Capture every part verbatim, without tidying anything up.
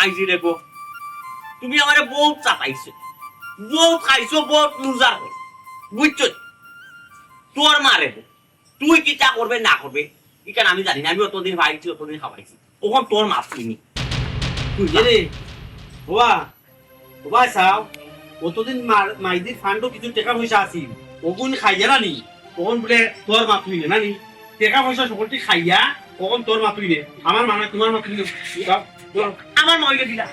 মাইজি রে গো, তুমি আমারে বউত চাপাইছো, বউত খাইছো, বউত লুজার করছো, বুঝছো? তোর মারে গো, তুই কিতা করবে না করবে, ইখান আমি জানি না। আমি অতদিন খাইছি, অতদিন খাওয়াইছি, অখন তোর মাত তুই নি। তুই যা। এরে, বাবা, বাবা চাও, অতদিন মার-, মাইজির ফান্ডো কিছু টেকা পয়সা আছিল, অগুন খাইয়া না নি, অখন বুলে তোর মাত তুই নে না নি? টেকা পয়সা সকলটি খাইয়া, অখন তোর মাত তুই নে। আমার মা নাই, তোমার মাত তুই নে। যাও, যাও। আমার মা অইলে দিলা।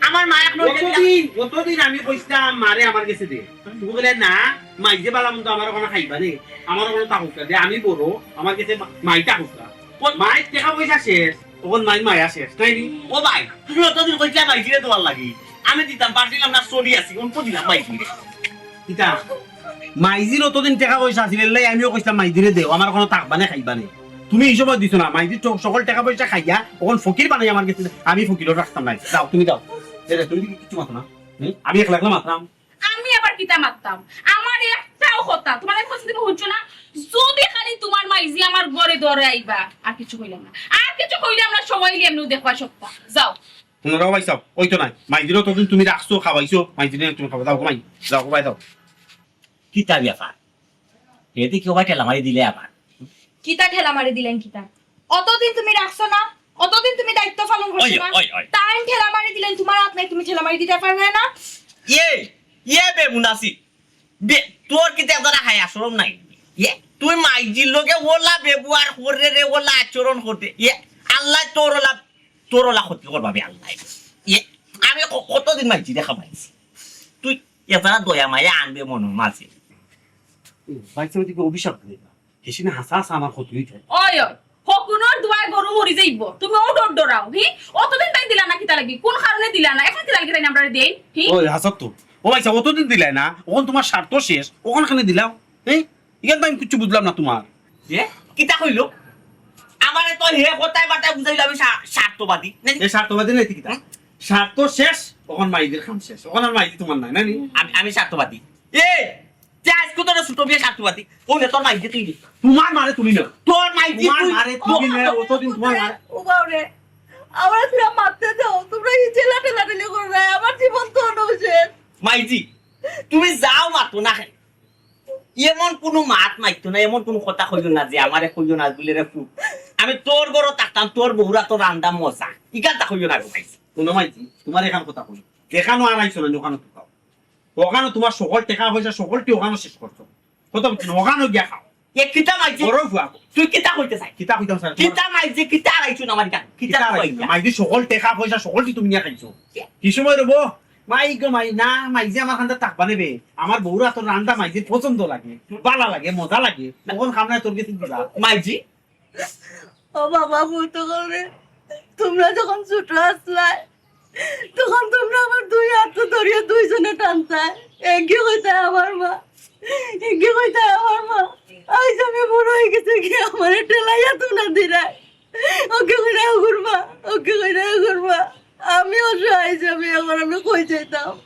আমার মা এখন অইলে দিলা। অতদিন, অতদিন আমি কইছিলাম, "মারে আমার গেছে দে।" তুমি কইলে, "না, মাইজে বালা মন্দ আমার অখানো খাইবা নে, আমার অখানো থাকুক দে, আমি বড়, আমার গেছে মা-, মাই থাকুক।" ও মাই টেকা পয়সা শেষ, অখন মাই মায়া শেষ, তাই নি? ও ভাই, তুমি অতদিন কইছিলা মাইজিরে দেওয়ার লাগি, আমি দিতাম পারছিলাম না, চলি আছি, অখন দিলাম মাইজিরে। কিতা? মাইজির অতদিন টেকা পয়সা আছিল, এর লাগি আমিও কইছিলাম, "মাইজিরে দেও, আমার অখানো থাকবা নে, খাইবা নে।" তুমি ই সময় দিছো না, মাইজির ট-, সকল টেকা পয়সা খাইয়া, অখন ফকির বানাই আমার গেছে, আমি ফকিরও রাখতাম নাই। যাও, তুমি যাও। এরে, তুমি কি কিচ্ছু মাতো না? হুম? আমি একলা একলা মাতলাম। আমি আবার কিতা মাততাম? আমার একটাও কথা, তোমার এক কথা তুমি শুনছো না? যদি খালি তোমার মাইজি আমার ঘরে ধরে আইবা, আর কিছু কইলাম না, আর কিছু কইলাম না, সময় লিয়ে এমনিও দেখবা সপ্তাহ। যাও। হুনো রে ভাই সাব, ওই তো নাই। মাইজিরে অতদিন তুমি রাখছো, খাওয়াইছো, মাইজিরে তুমি খাওয়া দাও, ঘুমাই। যাও, ঘুমাই দাও। কিতা ব্যাপার? এদি কিওবা ঠেলা মারি দিলে আবার? কিতা ঠেলা মারি দিলাইন কিতা? অতদিন তুমি রাখছো না? অতদিন তুমি দায়িত্ব পালন করছো ওই, না? ওই, ওই। তাইন ঠেলা মারি দিলাইন, তোমার আত নাই, তুমি ঠেলা মারি দিতায় পারবায় না? ইয়ে, ইয়ে বে মুনাসি। বে, তোর কিতা এতটা হায়া শরম নাই? ইয়ে, তুই মাইজির লগে ওলা ব্যবহার কররে রে, ওলা আচরণ কররে। ইয়ে, আল্লায় তোর ওলা, তোর ওলা ক্ষতি করবা বে আল্লায়। ইয়ে, আমি ক-, কতদিন মাইজিরে খাওয়াইছি? তুই এতটা দয়া মায়া আনবে মনর মাঝে। ভাই সাব, এদিকে অভিশাপ দিবা। হেসিনে হাসা হাসা আমার ক্ষতি হইতে। ওই, ওই, হকুনর দুয়ায় গরু মরি যাইবো। তুমি অউ ডর ডরাও, হি? অতদিন তাইন দিলা না কিতা লাগি? কোন কারণে দিলা না? এখন কিতা লাগি তাইন আমরারে দেইন, হি? ওই, হাসাত তো। ও ভাই সাব, অতদিন দিলায় না, অখন তোমার স্বার্থ শেষ, অখন কেনে দিলাও? হি? ইখান তো আমি কিচ্ছু বুঝলাম না তোমার। এ? কিতা কইলো? আমারে তো হে কথায় বার্তায় বুঝাইলো আমি স্বা-, স্বার্থবাদী। নানি? এ স্বার্থবাদী নায়, তুই কিতা? হুম? স্বার্থ শেষ, অখন মাইজির কাম শেষ। অখন আর মাইজি তোমার নাই, নানি? আমি, আমি স্বার্থবাদী। এ, তে আইজকু তোরে ছোট মিয়া স্বার্থবাদী। ও নে, তোর মাইজি তুই নে। তোমার মারে তুমি না। তোর মাইজি তোমার তুই। মারে তুমি নে, অতদিন তোমার মারে। ও বাবা রে, আমারে তুমরা মারতে দেও, তুমরা ই জেলা ঠেলা ঠেলি কররায়, আমার জীবন তো নৌশের। মাইজি, তুমি যাও মাতো না খাই। এমন কুনু মাত মাতিও না, এমন কুনু কথা কইও না যে আমারে কইও না বুলে রে ফুত। আমি তোর ঘরো থাকতাম, তোর বউর আতর রান্দা মজা। ইখানতা কইও না গো মাইজি। হুনো মাইজি, তোমারে এখান কথা কই। যেখানো আর আইছো না, ওখানো থাকো। ওখানো তোমার সকল টেকা পয়সা সকলটি ওখানো শেষ করছো। কথা বুঝছো না? ওখানো গিয়া খাও। এ কিতা মাইজি? বড় ফুয়া। তুই কিতা কইতে চাস? কিতা কইতাম স্যার? কিতা মাইজি, কিতা আইছো না আমার কাছে? কিতা কিতা কইতা? মাইজি? মাইজি সকল টেকা পয়সা সকলটি তুমি নিয়া খাইছো। কে? কি সময় রবো? মাই গো মাই, না, মাইজি আমার কান্দা থাকবা নেবে। আমার বউর আতর রান্দা মাইজির পছন্দ লাগে, বালা লাগে, মজা লাগে। তখন খামনায় তোর গেছে দিবা। মাইজি? ও বাবা, ফুত অকল রে, তুমরা যখন ছোট আছলায়, তখন তুমরা আমার দুই আত ধরিয়া দুইজনে টানতায়। এগিয়ে কইতায় আমার মা, এগিয়ে কইতায় আমার মা। আইজ আমি বুড়া অই গেছি, কি আমারে ঠেলাইয়া তুমরা দিরায়। ওকে কইরা ঘুরবা, ওকে কইরা ঘুরবা। আমি অসহায় হিসাবে এখন আমি কই যাইতাম?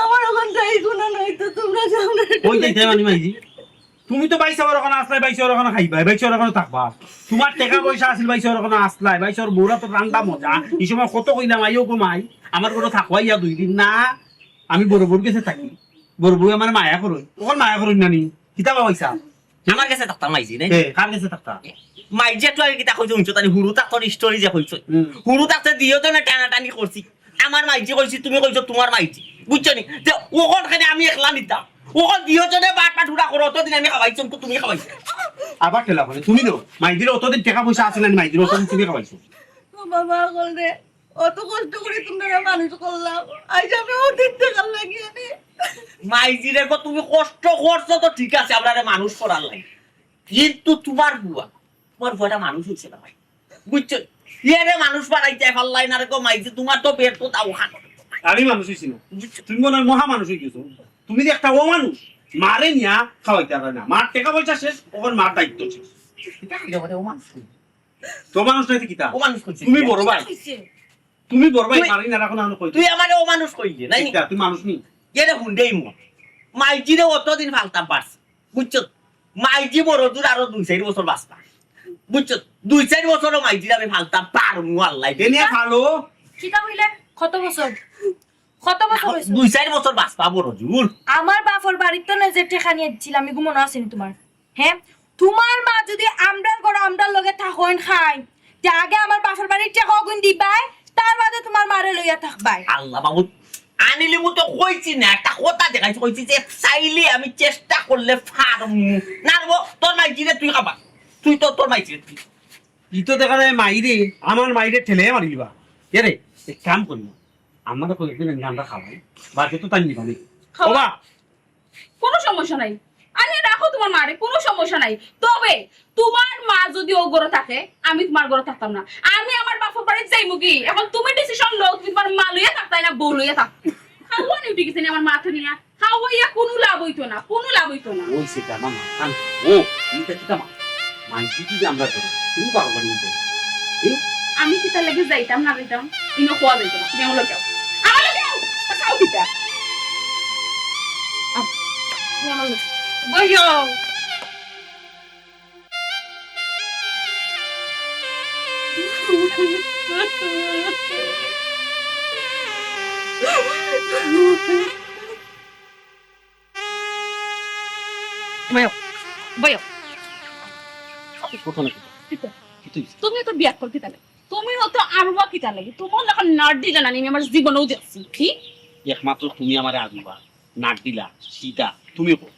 আমার ওখান থেকে কোনো নাই তো, তুমরা যাও না। কই যাইতে মানে মাইজি? তুমি তো বাইসাওর ওখানো আছলায়, বাইসাওর ওখানো খাইবায়, বাইসাওর ওখানো থাকবায়। তোমার টেকা পয়সা আছিল, বাইসাওর ওখানো আছলায়, বাইসাওর বউর আতর রান্দা মজা। ই সময় কত কইলাম, "আইও গো মাই, আমার ঘরো থাকো আইয়া দুই দিন।" না, আমি বড় বউর গেছে থাকি, বড় বউ আমারে মায়া করইন, অখন মায়া করইন না নি? কিতা বা পয়সা? আমার গেছে থাকতা মাইজি, নায়? এ, কার গেছে থাকতা? মাইজি একটু আগে কিতা কইছে হুনছো, তাইলে হুরু থাকতর story যে কইছে। হুম। হুরু থাকতে দুইও জনে টানাটানি করছি। আমার মাইজি কইছি, তুমি কইছো তোমার মাইজি। বুঝছো নি? তে অখন কেনে আমি একলা নিতাম? অখন দুইও জনে বাট বাট হুড়া করো, অতদিন আমি খাওয়াইছি, অখন তুমি খাওয়াইছো। আবার ঠেলা করে, তুমি নো, মাইজির অতদিন টেকা পয়সা আছিল না, মাইজির অতদিন তুমি খাওয়াইছো। ও বাবা, অকল রে। অত কষ্ট করি তুমরারে মানুষ করলাম, আইজ আমি অতীত দেখার লাগি আনি। মাইজি রে গো, তুমি কষ্ট করছো তো ঠিক আছে, আমরারে মানুষ করার লাগি, কিন্তু তোমার ফুয়া, তোমার ফুয়াটা মানুষ অইছে না ভাই, বুঝছো? এরে মানুষ বানাইতে পারলায় না রে গো মাইজি, তোমার তো বের তো দাও খান। আমি মানুষ অইছি না, বুঝছো? তুমি মনে হয় মহা মানুষ অই গেছো। তুমি যে একটা অমানুষ, মারে নিয়া খাওয়াইতে পারে না, মার টেকা পয়সা শেষ, অখন মার দায়িত্ব শেষ। এটা কি রে, অমানুষ? তো মানুষ নাইতে কিতা? অমানুষ কইছে। তুমি বড় ভাই। কইছে। তুমি বড় ভাই, তুই, মারি না রাখো না, আমি কই। তুই আমারে অমানুষ কইলে, নায় নি? কিতা, তুই মানুষ নি? এরে হুন্ডেই মো। মাইজিরে অতদিন ফালতাম পারছি। বুঝছো? মাইজি বড় দূর আরো দুই চাইর বছর বাঁচবা। বুঝছো? দুই চাইর বছরও মাইজিরে আমি ফালতাম পারমু আল্লাহ। এনে ফালো। কিতা কইলে? কত বছর? কত বছর অইছে? দুই চাইর বছর বাঁচবা বড় জোর। আমার বাপর বাড়িত তো না যে টেকা নিয়া দিছিলাম, ইগু মনো আছে নি তুমার? হে, তুমার মা যুদি আমরার ঘরো আমরার লগে থাকইন খাইন, তে আগে আমার বাপর বাড়ির টেকা অগুন দিবায়, তার বাদে তুমার মারে লইয়া থাকবায়। আল্লাহ বাবু, আনিলিমু তো কইছি না, একটা কথা দেখাইছি, কইছি যে চাইলে আমি চেষ্টা করলে পারমু। না রে বা, তোর মাইজিরে তুই খাবা, তুই তো তোর মাইজিরে তুই। ই তো দেখা যায় মাইরে, আমার মাইরে ঠেলে মারিলিবা। এরে, এক কাম করি, আমরা কয়েকদিন এনে আমরা খাওয়াই, বাদে তো তাই নিবা নি। খাওয়া- ওবা, কোনো সমস্যা নাই। আরে রাখো তুমার মারে, কোনো সমস্যা নাই। তবে তুমার মা যুদি অউ ঘরো থাকে, আমি তুমার ঘরো থাকতাম না। আমি আমার বাপর বাড়িত যাইমুগি। এখন তুমি ডিসিশন লও, তুমি তুমার মা লইয়া থাকতায় না বউ লইয়া থাকতায়। খাওয়া নিউটি গেছে নি আমার মাথা নিয়া। খাওয়াইয়া কোনো লাভ অইতো না, কোনো লাভ অইতো না। ওই সেটা আমার মাথা না। ও, তুমি তো কিতা মা? মাইজি যদি আমরা করো, তুমি পারো না নিতে। এই, আমি কিতার লাগি যাইতাম না যাইতাম, ইনো খোয়া যাইতো না। তুমি আমার লগে আও। আমার লগে আও। খাও কিতা? আও, তুমি আমার লগে। বইও। বইও, বইও। কোথাও না কোথাও। কিতা? কিতা হইছে? তুমি তো বিয়া কর কিতা লাগে? তুমি তো আরবা কিতা লাগে? তোমার লাখান নাট দিলা না, আমি আমার জীবনেও দেখছি। কি? একমাত্র তুমি আমারে আগুবা, নাক দিলা, সিধা, তুমি কও।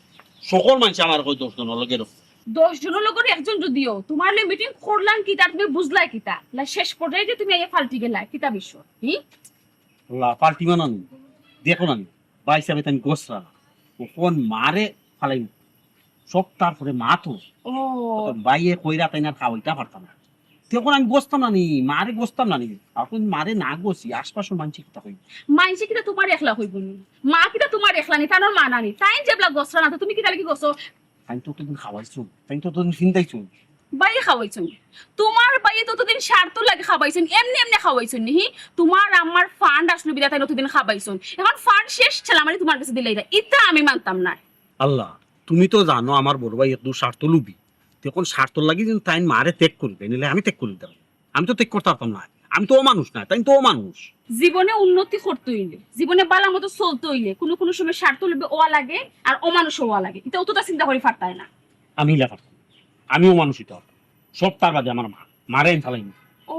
সকল মানুষ আমার কই দশ জনর লগে রকম। দশ জনর লগে একজন যুদিও তোমার লগে মিটিং করলাম কিতা, তুমি বুঝলাই কিতা? না শেষ পর্যায়ে যে তুমি আইয়া ফাল্টি গেলা, কিতা বিষয়? হুম? আল্লাহ, পাল্টি বানানি। দেখো না নি, ভাই সাহেব তাই গোসরা। ওখন মারে ফালাই। সব তারপরে মা তো। ও, তো ভাইয়ে কইরা তাই না খাওয়াইতা পারতাম না। তখন আমি গোসতাম না নি, মারে গোসতাম না নি। এখন মারে না গোসি, আশপাশর মানষে কিতা কই। মাইনষে কিতা তোমার একলা কইবো নি? মা কিতা তোমার একলা নি? তানর মা নানি? তাইন যেবলা গোসরা না, তো তুমি কিতা লাগি গোসো? তাই তো অতদিন খাওয়াইছো, তাই তো অতদিন ফিন্দাইছো। ভাইয়ে খাওয়াইছইন। তোমার ভাইয়ে তো অতদিন স্বার্থ লাগে খাওয়াইছইন, এমনে এমনে খাওয়াইছইন নি, হি? তোমার আমার ফান্ড আসলো বিধায় তাইন অতদিন খাওয়াইছইন। এখন ফান্ড শেষ ছিলা মানে তোমার গেছে দিলাইরা। ইতা আমি মানতাম না। আল্লাহ, তুমি তো জানো আমার বড় ভাই একটু স্বার্থ লোভী। তখন স্বার্থর লাগি যদি তাই মারে ত্যাগ করি দেয়, নিলে আমি ত্যাগ করি দিতাম। আমি তো ত্যাগ করতে পারতাম না। আমি তো অমানুষ না, তাই তো অমানুষ। জীবনে উন্নতি করতে অইলে, জীবনে বালা মতো চলতে অইলে, কোনো কোনো সময় স্বার্থ লোভী অওয়া লাগে আর অমানুষ অওয়া লাগে। ইতা অতটা চিন্তা করি পারতায় না। আমি ইলা পারতাম না। আমিও মানুষ হইতে পারতাম। সব তার বাদে আমার মা, মারে আমি ফালাই না। ও,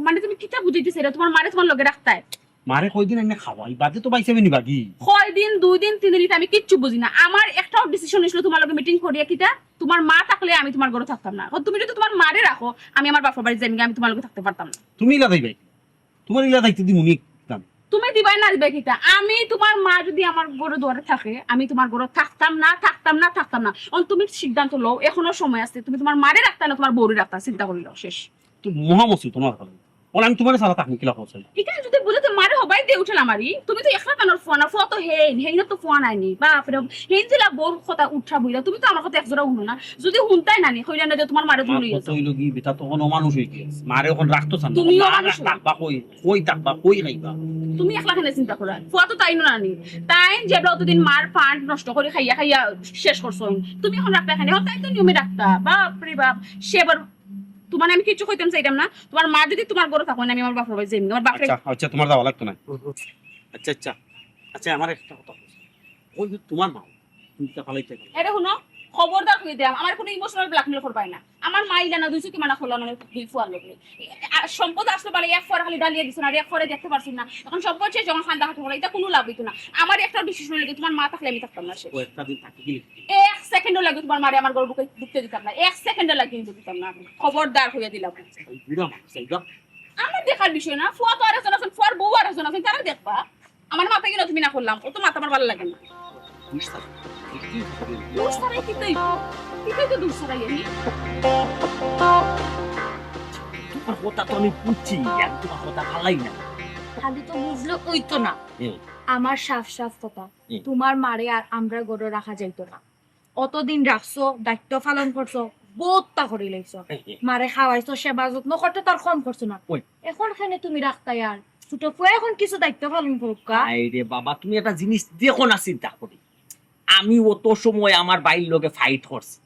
মানে তুমি কিতা বুঝাইতেছো এটা? তোমার মারে তোমার লগে রাখতায়? মারে কয়দিন এনে খাওয়াই, বাদে তো বাইসা বেনি বাগি। কয়দিন, দুই দিন, তিন দিন, ইতা আমি কিচ্ছু বুঝি না। আমার একটাও ডিসিশন হইছিল তোমার লগে মিটিং করিয়া কিতা, তোমার মা থাকলে আমি তোমার ঘরে থাকতাম না। এখন তুমি যদি তোমার মারে রাখো, আমি আমার বাপর বাড়ি যাইমুগি, আমি তোমার লগে থাকতে পারতাম না। তুমি ইলা যাইবাই, তোমার ইলা যাইতে দিমু নি দাম। তুমি দিবায় না দিবায় কিতা? আমি তোমার মা যদি আমার ঘরে দুয়ারে থাকে, আমি তোমার ঘরে থাকতাম না, থাকতাম না, থাকতাম না। এখন তুমি সিদ্ধান্ত লও, এখনো সময় আছে। তুমি তোমার মারে রাখতায় না, তোমার বউরে রাখতায়, চিন্তা করি লও, শেষ। তো মহা মুশকিল তোমার কথা। বলে আমি তোমার সারা থাকবো কিলা খরচ। ইখান যদি বুঝে তো মারে হবাই দে উঠে না মারি, তুমি তো একলা কানোর ফোন, আর ফোন তো হেইন, হেইন তো ফোন আইনি, বাপ রে, হেইন দিলা বউর কথা উঠা বইলা, তুমি তো আমার কথা এক জোড়া হুনো না, যদি হুনতায় না নি, কইলা না যে তোমার মারে তুমি লইয়া যাও। হইলো কি, বেটা তখন অমানুষ হয়ে গেছে, মারে এখন রাখতো চান না। তুমিও মা অমানুষ। থাকবা কই, কই থাকবা, কই খাইবা? তুমি একলা কেনে চিন্তা করার? ফুয়া তো তাইন না নি। তাইন যেবলা অতদিন মার ফান্ড নষ্ট করি খাইয়া খাইয়া শেষ করছইন। তুমি এখন রাখতায় কেনে? এখন তাইন তো নিয়মে রাখতা। বাপ রে বাপ, সে আবার তোমার আমি কিচ্ছু কইতাম চাইতাম না। তোমার মা যদি তোমার ঘরে থাকো না, আমি আমার বাপর বাড়ি যাইমু। আমার বাপরে আচ্ছা, আচ্ছা, তোমার যাওয়া লাগতো না। আচ্ছা, আচ্ছা, আচ্ছা, আমার একটা কথা বলছি। ওই যে তোমার মা, তুমি তো ফালাইতে গেলে। এরে হুনো, খবরদার কই দিলাম, আমার কোনো ইমোশনাল ব্ল্যাকমেইল করবায় না। আমার মা ইলা না দুই চোখে মানা করলো না দুই ফুয়ার লগে। আর সম্পদ আসলো বালা এক ফুয়ার খালি ডালিয়া দিছো না, আর এক ফুয়ারে দেখতে পারছি না। এখন সম্পদ শেষ, যখন খান্দা হাতে পড়ে, এটা কোনো লাভ হইতো না। আমার একটা ডিসিশন লাগে, তোমার মা থাকলে আমি থাকতাম না শেষ। ও একটা দিন থাকি গেলে। এক সেকেন্ডও লাগে তোমার মারে আমার ঘরে ঢুকে, ঢুকতে দিতাম না, এক সেকেন্ডও লাগে কিন্তু দিতাম না আমি। খবরদার হইয়া দিলাম। এই বুড়া মানুষ, এই বুড়া। আমার দেখার বিষয় না, ফুয়া তো আরেকজন আছেন, ফুয়ার বউ আরেকজন আছেন, তারা দেখবা। আমার মাথা কিনা তুমি না করলাম, ও তো মাথা আমার ভালো লাগে না। দুষ ছাড়া। দুষ ছাড়াই কিতাই তো, কিতাই তো দুষ ছাড়াই আমি। তোমার কথা তো আমি বুঝছি, আমি তোমার কথা ফালাই না। খালি তো বুঝলে ওই তো না। হুম। আমার সাফ সাফ কথা, হুম। তোমার মারে আর আমরা ঘরে রাখা যাইতো না। অতদিন রাখছো, দায়িত্ব পালন করছো, বহুতটা করি লাইছো। হুম, হুম। মারে খাওয়াইছো, সেবা যত্ন করতে তার কম করছো না। ওই। এখন কেনে তুমি রাখতায় আর? ছোট ফুয়া এখন কিছু দায়িত্ব পালন করুক কা। আই রে বাবা, তুমি একটা জিনিস দেখো না চিন্তা করি। আমি অত সময় আমার ভাইর লগে ফাইট করছি,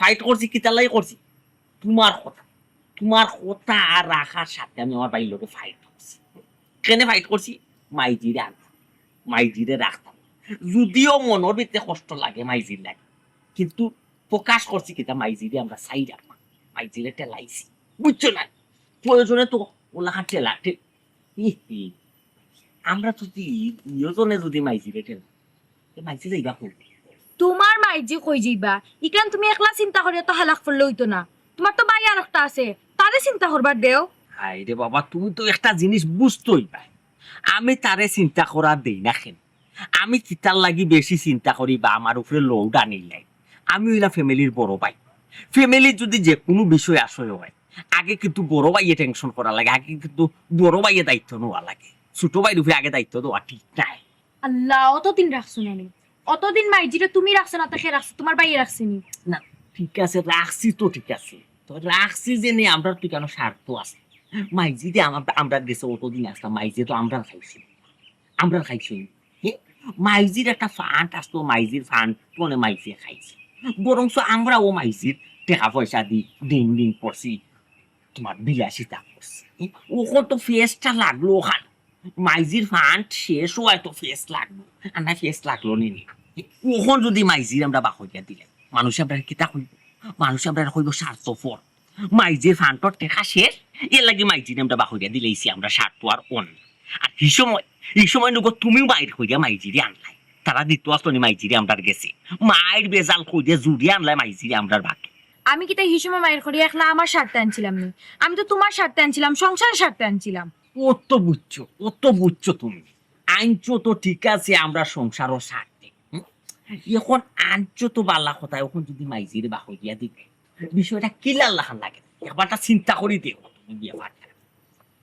ফাইট করছি, কিতার লাগি করছি? তোমার কথা, তোমার কথা আর রাখার সাথে আমি আমার ভাইর লগে ফাইট করছি। কেনে fight করছি? মাইজিরে আনতাম, মাইজিরে রাখতাম। যদিও মনর ভিতরে কষ্ট লাগে, মাইজির লাগে, কিন্তু প্রকাশ করছি কিতা, মাইজিরে আমরা চাই রাখতাম, মাইজিরে ঠেলাইছি, বুঝছো না? প্রয়োজনে তো ওলাখান ঠেলা, ঠে-, ই, ই। আমরা যদি দুইজনে যদি মাইজিরে ঠেলাই, তে মাইজি যাইবা কই? তুমার মাইজি কই যাইবা? ইখান তুমি একলা চিন্তা করিয়া তো হালাক পড়লে অইতো না। তুমার তো ভাই আরোকটা আছে, তারে চিন্তা করবার দেও। হায় রে বাবা, তুমি তো একটা জিনিস বুঝতোই না। আমি তারে চিন্তা করার দেই না কেনে? আমি কিতার লাগি বেশি চিন্তা করি বা আমার উপরে load আনিলাই? আমি অইলাম family-র বড় ভাই। Family-র যদি যে কুনু বিষয় আশয় অয়, আগে কিন্তু বড় ভাইয়ে tension করা লাগে, আগে কিন্তু বড় ভাইয়ে দায়িত্ব নেওয়া লাগে। ছোট ভাইর উপরে আগে দায়িত্ব দেওয়া ঠিক নায়। আল্লাহ, অতদিন রাখছো না নি? অতদিন মাইজিরে তুমি রাখছো না, তে কে রাখছে? তুমার ভাইয়ে রাখছে নি? না, ঠিক আছে, রাখছি তো ঠিক আছে। তো রাখছি যে নি, আমরার তো কেন স্বার্থ আছে। মাইজি যে আমার, আমরার গেছে অতদিন আসলাম, মাইজি তো আমরার খাইছে। আমরার খাইছে। হে, মাইজির একটা fund আসতো, মাইজির fund মানে মাইজি খাইছে। বরঞ্চ আমরাও মাইজির টেকা পয়সা দি ডিং ডিং করছি, তুমার বিলাসিতা করছি। অখন তো ফেসটা লাগলো অখান। মাইজির fund শেষ অওয়ায় তো ফেস লাগলো। আর না ফেস লাগলো নি নি। অখন যদি মাইজির আমরা বাকরিয়া দিলাই, মানুষে আমরারে কিতা কইবো? মানুষে আমরারে কইবো স্বার্থপর। মাইজির fund-র টেকা শেষ, এর লাগি মাইজির আমরা বাকরিয়া দিলাইছি আমরা স্বার্থ আর অন। আর হি সময়, হি সময় নগো তুমিও মাইর করিয়া মাইজিরে আনলাই। তারা দিতো আসলো নি মাইজিরে আমরার গেছে। মাইর বেজাল করিয়া জুড়িয়া আনলাই মাইজিরে আমরার বাগে। আমি কিতা হি সময় মাইর করিয়া একলা আমার স্বার্থে আনছিলাম নি? আমি তো তুমার স্বার্থে আনছিলাম, সংসারের স্বার্থে আনছিলাম। অত বুঝছো, অত বুঝছো তুমি। আনছো তো ঠিক আছে, আমরা সংসারর স্বার্থে। হুম? অখন আনছো তো বালা কথা, অখন যদি মাইজিরে বাকরিয়া দিবে, বিষয়টা কিলার লাখান লাগে? একবারটা চিন্তা করি দেখো তুমি ব্যাপারটা।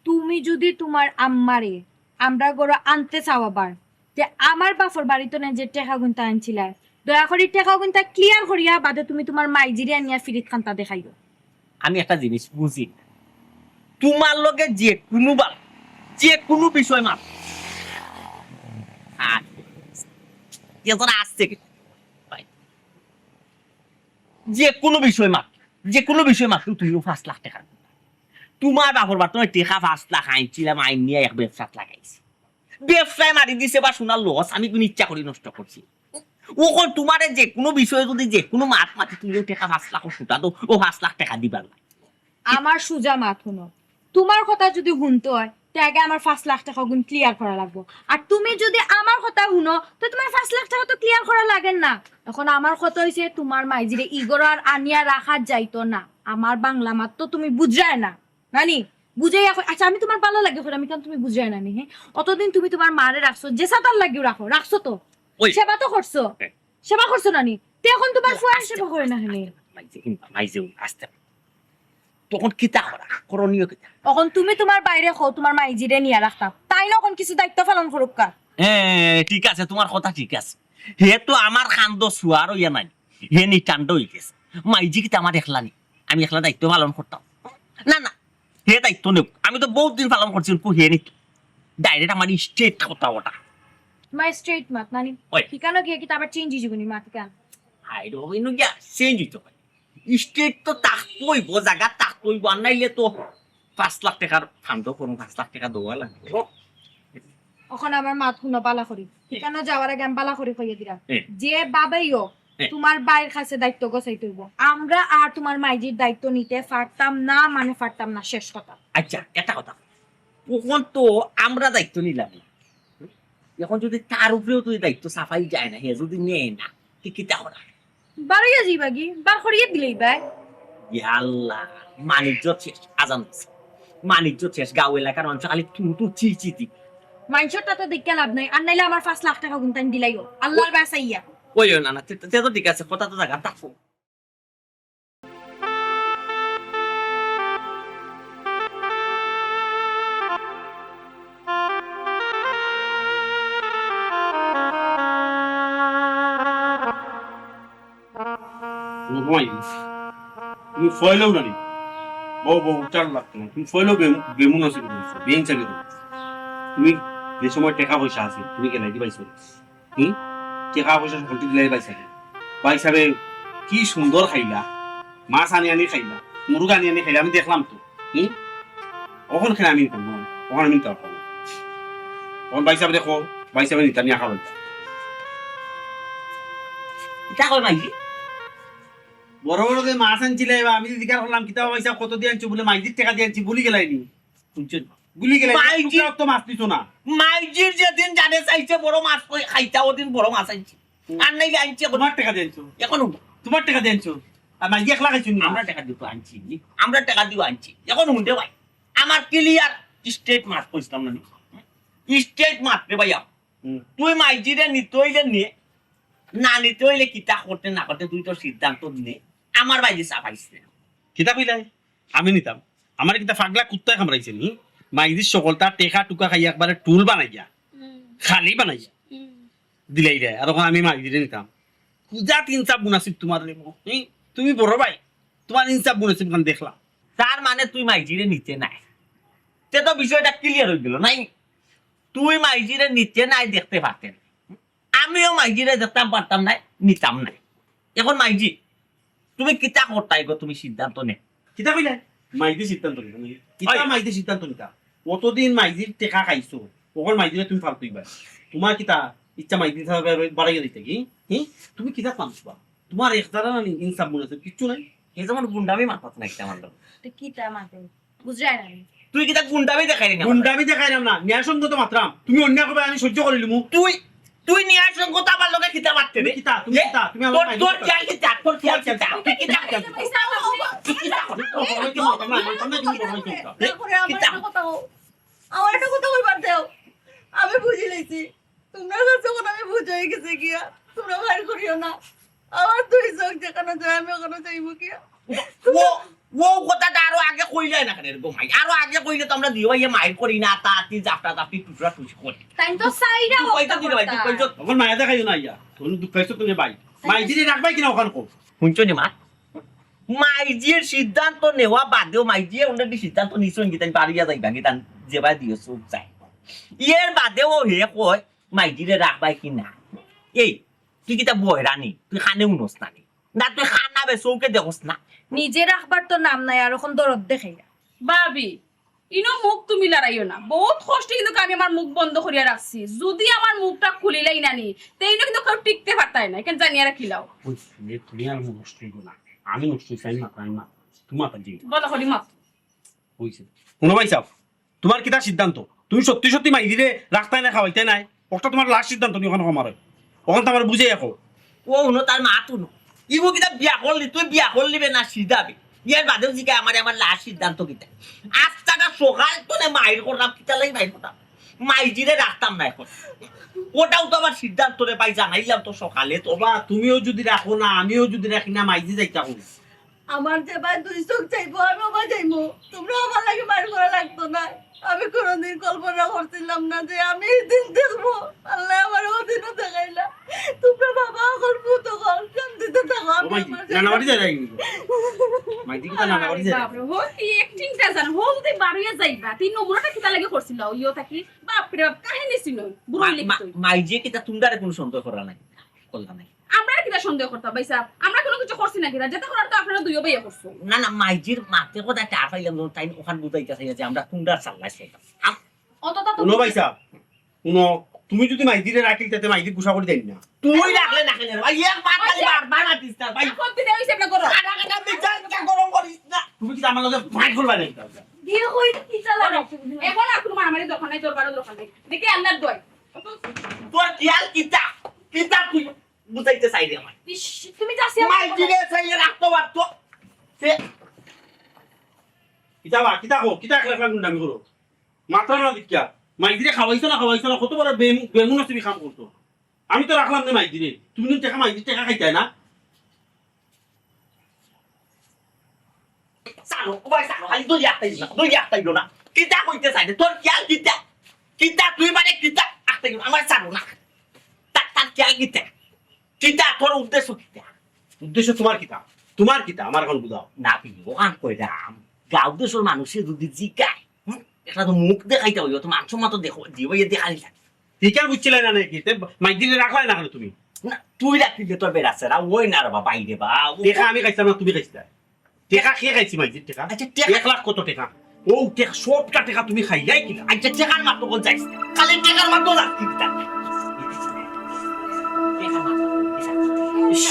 তুমি যদি তুমার আম্মারে আমরার ঘরো আনতে চাও আবার, তে আমার বাপর বাড়ি থনে যে টেকাগুইন্তা আনছিলায়, দয়া করি টেকাগুইন্তা clear করিয়া বাদে তুমি তুমার মাইজিরে আনিয়া ফিরিত খান্তা দেখাইও। আমি একটা জিনিস বুঝি না, তুমার লগে যে কুনু বা-, যে কুনু বিষয় মাত, আর এ তোরা আসছে কি? ভাই, যে কুনু বিষয় মাত, যে কুনু বিষয় মাত, তুমিও পাঁচ লাখ টেকা। তুমার বাপর বাড়ি থনে টেকা পাঁচ লাখ আনছিলাম, আইনিয়া এক ব্যবসাত লাগাইছি। ব্যবসায় মারি দিছে বা সোনার loss, আমি কুনু ইচ্ছা করি নষ্ট করছি? অখন তুমারে যে কুনু বিষয়ে যদি যে কুনু মাত মাতি, তুমিও টেকা পাঁচ লাখ সুতা দেও, ও পাঁচ লাখ টেকা দিবার না। আমার সুজা মাত হুনো, তুমার কথা যদি হুনতে অয়, তে আগে আমার পাঁচ লাখ টেকাগুইন clear করা লাগবো। আর তুমি যদি আমার কথা হুনো, তে তুমার পাঁচ লাখ টেকা তো clear করা লাগের না। অখন আমার কথা অইছে, তুমার মাইজিরে ই ঘরো আর আনিয়া রাখা যাইতো না। আমার বাংলা মাত তো তুমি বুঝরায় না, নানি? বুঝাইয়া কই, আচ্ছা, আমি তুমার বালা লাগে কইরাম, ইখান তুমি বুঝরায় না নি, হে? অতদিন তুমি তুমার মারে রাখছো, যে সাতার লাগিও রাখো, রাখছো তো? ওই। সেবা তো করছো। হ্যাঁ। সেবা করছো না নি? তে অখন তুমার ফুয়ায় আস্তে, সেবা করে না কেনে? আস্তে, মাইজে, মাইজে, আস্তে। তখন কিতা করা? করণীয় কিতা? অখন তুমি তুমার ভাইরে কও, তুমার মাইজিরে নিয়া রাখতাম। তাইন অখন কিছু দায়িত্ব পালন করউক্কা। হ্যাঁ, ঠিক আছে, তুমার কথা ঠিক আছে। হে তো আমার কান্দো সুয়ার অইয়া নাই, হে নি ঠান্ডা অই গেছে। মাইজি কিতা আমার একলা নি? আমি একলা দায়িত্ব পালন করতাম? না, না, হে দায়িত্ব নেউক। আমি তো বউত দিন পালন করছি, অখন হে নিতো। Direct আমার straight কথা ওটা। তুমার straight মাত, নানি? ওই। ইখানো গিয়া কিতা আবার change অইযিবো নি মাত ইখান? হায় রে, অইনো গিয়া change অইতো পারে। Straight তো থাকতো অইবো, জাগা থাকতো অইবো, আর নাইলে তো পাঁচ লাখ টেকার fund করমু, পাঁচ লাখ টেকা দেওয়া লাগবো। অখন আমার মাত হুনো বালা করি। ইখানো যাওয়ার আগে আমি বালা করি কইয়া দিরাম। এ। যেভাবেই অউক, এ। তুমার ভাইর কাছে দায়িত্ব গছাইতে অইবো। আমরা আর তুমার মাইজির দায়িত্ব নিতে পারতাম না, মানে পারতাম না, শেষ কথা। আচ্ছা, একটা কথা। অখন তো আমরা দায়িত্ব নিলাম না। অখন যদি তার উপরেও তো দায়িত্ব চাপাই যায় না, হে যদি নেয় না, তে কিতা করা? বারইয়া যাইবাগি, বার করিয়া দিলাইবায়। ইয়া আল্লাহ, মানিজ্য শেষ, আজান দিছে। মানিজ্য শেষ, গাঁও এলাকার মানুষ খালি তু তু চি চি দি। মাইনষর তাতে দেখিয়া লাভ নাই, আর নাইলে আমার পাঁচ লাখ টেকাগুইন তাইন দিলাইও, আল্লাহর বায় চাইয়া। ওই, ওই, না, না, তে, তে তো ঠিক আছে, কথা তো জাগা থাকবো। ও ভাই, তুমি ফয়লাও না নি? বউ, বউ, উচ্চারণ লাগতো না। তুমি ফয়লাও বেম-, বেমুন আছে কি বলছো? বেইনসাফি করছো। তুমি যে সময় টেকা পয়সা আছে, তুমি কেনে দিবাইছো? হুম? টেকা পয়সা সকলটি দিলাই পাইছে। ভাই সাহেব, কি সুন্দর খাইলা। মাছ আনি আনি খাইলা। মুরগ আনি আনি খাইলা। আমি দেখলাম তো। হুম? অখন কেনে আমি নিতাম না। অখন আমি নিতাম না। অখন ভাইসাবরে কও, ভাইসাবে নিতা নি খাওয়াইতা। ইতা কয় মাইজি? বড় বড় যে মাছ আনছিলে, এবার আমি জিজ্ঞাসা করলাম, "কিতা ভাইসাব, কত দি আনছো?" বলে, "মাইজির টেকা দি আনছি।" ভুলি গেলায় নি? শুনছইন? ভুলি গেলায় নি? মাইজির তো মাছ নিছো না। মাইজির যেদিন জানে চাইছে বড় মাছ কই খাইতা, ওদিন বড় মাছ আনছি। আর নাইলে আনছি এখন। তোমার টেকা দি আনছো? এখন হুন। তোমার টেকা দি আনছো? আর মাইজি একলা খাইছো নি? আমরা টেকা দিয়া আনছি নি। আমরা টেকা দিয়া আনছি। এখন হুন রে ভাই, আমার clear straight মাত কইছলাম না নি? Straight মাত রে ভাইয়া। হুম। তুই মাইজিরে নিতে অইলে নে, না নিতে অইলে কিতা করতে না করতে তুই তোর সিদ্ধান্ত নে। আমার বায়দি চাপাইস না। কিতা কইলায়? আমি নিতাম? আমারে কিতা পাগলা কুত্তায় কামড়াইছে নি? মাইজির সকলতা টেকা টুকা খাইয়া একবারে টুল বানাইয়া, হুম। খালি বানাইয়া হুম। দিলাইরে। আর অখন আমি মাইজিরে নিতাম? কুজাত ইনসাফ মুনাসিব তোমার রে। হুম? তুমি বড় ভাই, তোমার ইনসাফ মুনাসিব খান দেখলাম। তার মানে তুই মাইজিরে নিতে নায়? তে তো বিষয়টা clear অই গেল, নাই? তুই মাইজিরে নিতে নায়, দেখতে পারতে নায়। আমিও মাইজিরে দেখতাম পারতাম নায়, নিতাম নায়। এখন মাইজি, তুমি কিতা করতায় গো, তুমি সিদ্ধান্ত নে। কিতা কইলায়? মাইজি সিদ্ধান্ত নিতা নি? কিতা ওই। মাইজি সিদ্ধান্ত নিতা? অতদিন মাইজির টেকা খাইছো, অখন মাইজিরে তুমি ফালতু ইবা। তোমার কিতা ইচ্ছা মাইজির বাড়াইয়া দিতে কি? হি? তুমি কিতা পানছো বা? তোমার এক জারা না নি ইনসাফ মুনাসিব কিচ্ছু নাই। এ যেমন গুন্ডামি মাতাত না কিতা আমার লগে। তো কিতা মাতে? বুঝরায় না নি? তুই কিতা গুন্ডামি দেখাইরে না? গুন্ডামি দেখাইরাম না, ন্যায়সঙ্গত মাতরাম। তুমি অন্যায় করবায়, আমি সহ্য করিলিমু। তুই, তুই ন্যায়সঙ্গত আমার লগে কিতা মাততে রে? তুমি কিতা? তুমি এ? কিতা? তুমি আমার তোর, মাইজির তোর কথা। খেয়াল কিতা? তোর খেয়াল কিতা? তুই কিতা? কিতা? তারপরে আমার কিতা? একটা কথা কও। আমার একটা কথা কইবার দেও। আমি বুঝি লাইছি। তোমরা যখন আমি বুঝাই গেছি গিয়া, তোমরা বাইর করিও না। আমার দুই চোখ যেখানে যায়, আমি ওখানে যাইব গিয়া। ও, ও কথাটা আরো আগে কইলে না কেনে রে গো মাই? আরো আগে কইলে তো আমরা দুই ভাইয়ে মাইর করি না, তা তুই জাফটা জাফটি টুকরা টুকরি করি। তাই তো সাইডা তুই কইতে দিলে ভাই, তুই কইতে। তখন মায়া দেখাইও না ইয়া। তখন দুঃখ পাইছো তুমি ভাই। মাইজিরে রাখবায় কিনা অখান কও। শুনছো নি মা? মাইজির সিদ্ধান্ত নেওয়া বাদেও মাইজিয়ে already সিদ্ধান্ত নিছইন কি তাইন বাড়িয়া যাইবা কি তান যেবায় দিও চোখ যায়। এর বাদেও হে কয় মাইজিরে রাখবায় কি না। এই, তুই কিতা বয়রা নি? তুই কানে হুনস না নি? না তুই কানা বে চউখে দেখস না? নিজে রাখবার তো নাম নাই, আর অখন দরদ দেখাইরা। ভাবি, ইনো মুখ তুমি লড়াইও না। বহুত কষ্টে কিন্তু আমি আমার মুখ বন্ধ করিয়া রাখছি। যদি আমার মুখটা খুলিলাই না নি, তে ইনো কিন্তু কেউ টিকতে পারতায় না। এখানে জানিয়া রাখিলাও। ওই, তুমি, তুমি আর মুখ নষ্ট হইবো না। আমি নষ্ট হইছি, আমি মাত্র, আমি মাত্র। তোমার তার জিনিস। বলো, হরি মাত। হইছে। হুনো ভাইসাব, তোমার কিতা সিদ্ধান্ত? তুমি সত্যি সত্যি মাইজিরে রাখতায় না, খাওয়াইতায় নায়? ওটা তোমার last সিদ্ধান্ত নি, অখান কও আমারে। অখন তো আমারে বুঝাইয়া কও। ও হুনো, তার মাত হুনো। ইগু কিতা বিয়া করলি, তুই বিয়া করলি বে না সিধা বে? বিয়ার বাদেও জিগায় আমারে আমার last সিদ্ধান্ত কিতা? আস্তাটা সকাল তনে মাইর করলাম, কিতা লাগি মাইর করলাম? মাইজিরে রাখতাম না এখন। ওটাও তো আমার সিদ্ধান্ত রে ভাই, জানাইলাম তো সকালে তো। ওবা, তুমিও যদি রাখো না, আমিও যদি রাখি না, মাইজি যাইতা কই? আমার যেবায় দুই চোখ চাইবো, আমি ওবায় যাইমু। তোমরা আমার লাগি মাইর করা লাগতো না। আমি কোনোদিন কল্পনা করছিলাম না যে আমি এই দিন দেখবো। আল্লায় আমারে ওদিনও দেখাইলা। তোমরা বাবা অকল, পুত অকল, শান্তিতে থাকো। আমি ও মাইজি, আমার নানা বাড়ি যাই রাখি। মাইজি কিতা নানা বাড়ি যাই? বাপরে, ও কি acting টা জানো? ও যদি বারইয়া যাইবা, তিন নম্বরটা কিতা লাগি করছিল? ইয়ো থাকি, বাপরে বাপ, কাহিনী ছিল। বুড়ো মা-, লেগে মা-, তুই। মাইজি কিতা তোমরারে কোনো সন্দেহ করা নাই? করলা নাই? আমরা আর কিতা সন্দেহ করতাম, ভাইসাব? আমরা কোনো কিছু করছি না কিতা? যেটা করার তো আপনারা দুইও ভাইয়ে করছো। না, না, মাইজির মাতে কথা টের পাইলাম যখন তাই ওখান বুঝাইতে চাই যে আমরা কুন্ডার চাল্লাই চলতাম। আম-, অত তা তো হুনো ভাইসাব, হুনো, তুমি যদি মাইজিরে রাখিল, তাতে মাইজি গুসা করি দেন না। তুই রাখলে না কেনে রে ভাই? এক বার খালি আচ্ছা। বারবার মাতিস না ভাই। এখন তুই ওই হিসাবটা করো। কাটা কাটা বিচার ইচ্ছা গরম করিস না। তুমি কি আমার লগে ফাইট করবা নাকি? দিয়ে কই কি চালা? এখন আর কোনো মারামারি দরকার নাই, তোর বারো দরকার নাই। দেখি আল্লাহর দোয়াই। তোর খেয়াল কিতা? কিতা তুই? বুঝাইতে চাই রে আমার। ইস, তুমি যা সিয়াম মাইজিরে চাইলে রাখতো পারতো। সে কিতা বা, কিতা কও, কিতা একলা একলা গুন্ডামি করো? মাত্রা না দেখিয়া। মাইজিরে খাওয়াইছো না, খাওয়াইছো না, কত বড় বেম-, বেমুন আছে তুমি কাম করছো। আমি তো রাখলাম না মাইজিরে। তুমি দিন টেকা মাইজির টেকা খাইতায় না। চালো, ও ভাই চালো, খালি দই আটকাইল না, দই আটকাইল না। কিতা কইতে চাই রে? তোর খেয়াল কিতা? কিতা তুই মানে কিতা? আটকাইল না, আমার চালো না। তার, তার খেয়াল কিতা? কিতা তোর উদ্দেশ্য কিতা? উদ্দেশ্য তোমার কিতা? তোমার কিতা? আমার এখন বুঝাও। না, ওখান কইরাম। গাঁও দেশর মানুষে যদি জিগায়, হুম, একটা তো মুখ দেখাইতে হইব, তো মান সম্মান তো দেখো, দিব, ইয়ে দেখানি লাগে। ঠিক আর বুঝছিলে না নাকি? তে মাইজিরে রাখলাই না কেনে তুমি? না, তুই রাখলি যে তোর বেড়াছেরা, ওই না রে বা, বাইরে বা, ও টেকা আমি খাইছিলাম না, তুমি খাইছিলা? টেকা কে খাইছি মাইজির টেকা? আচ্ছা, টেকা এক লাখ কত টেকা? ও টেক, সবটা টেকা তুমি খাইলাই কিনা? আচ্ছা, টেকার মাতো কোন যাইস না। খালি টেকার মাতো যাস কিনা? টেকার মাতো। ইস,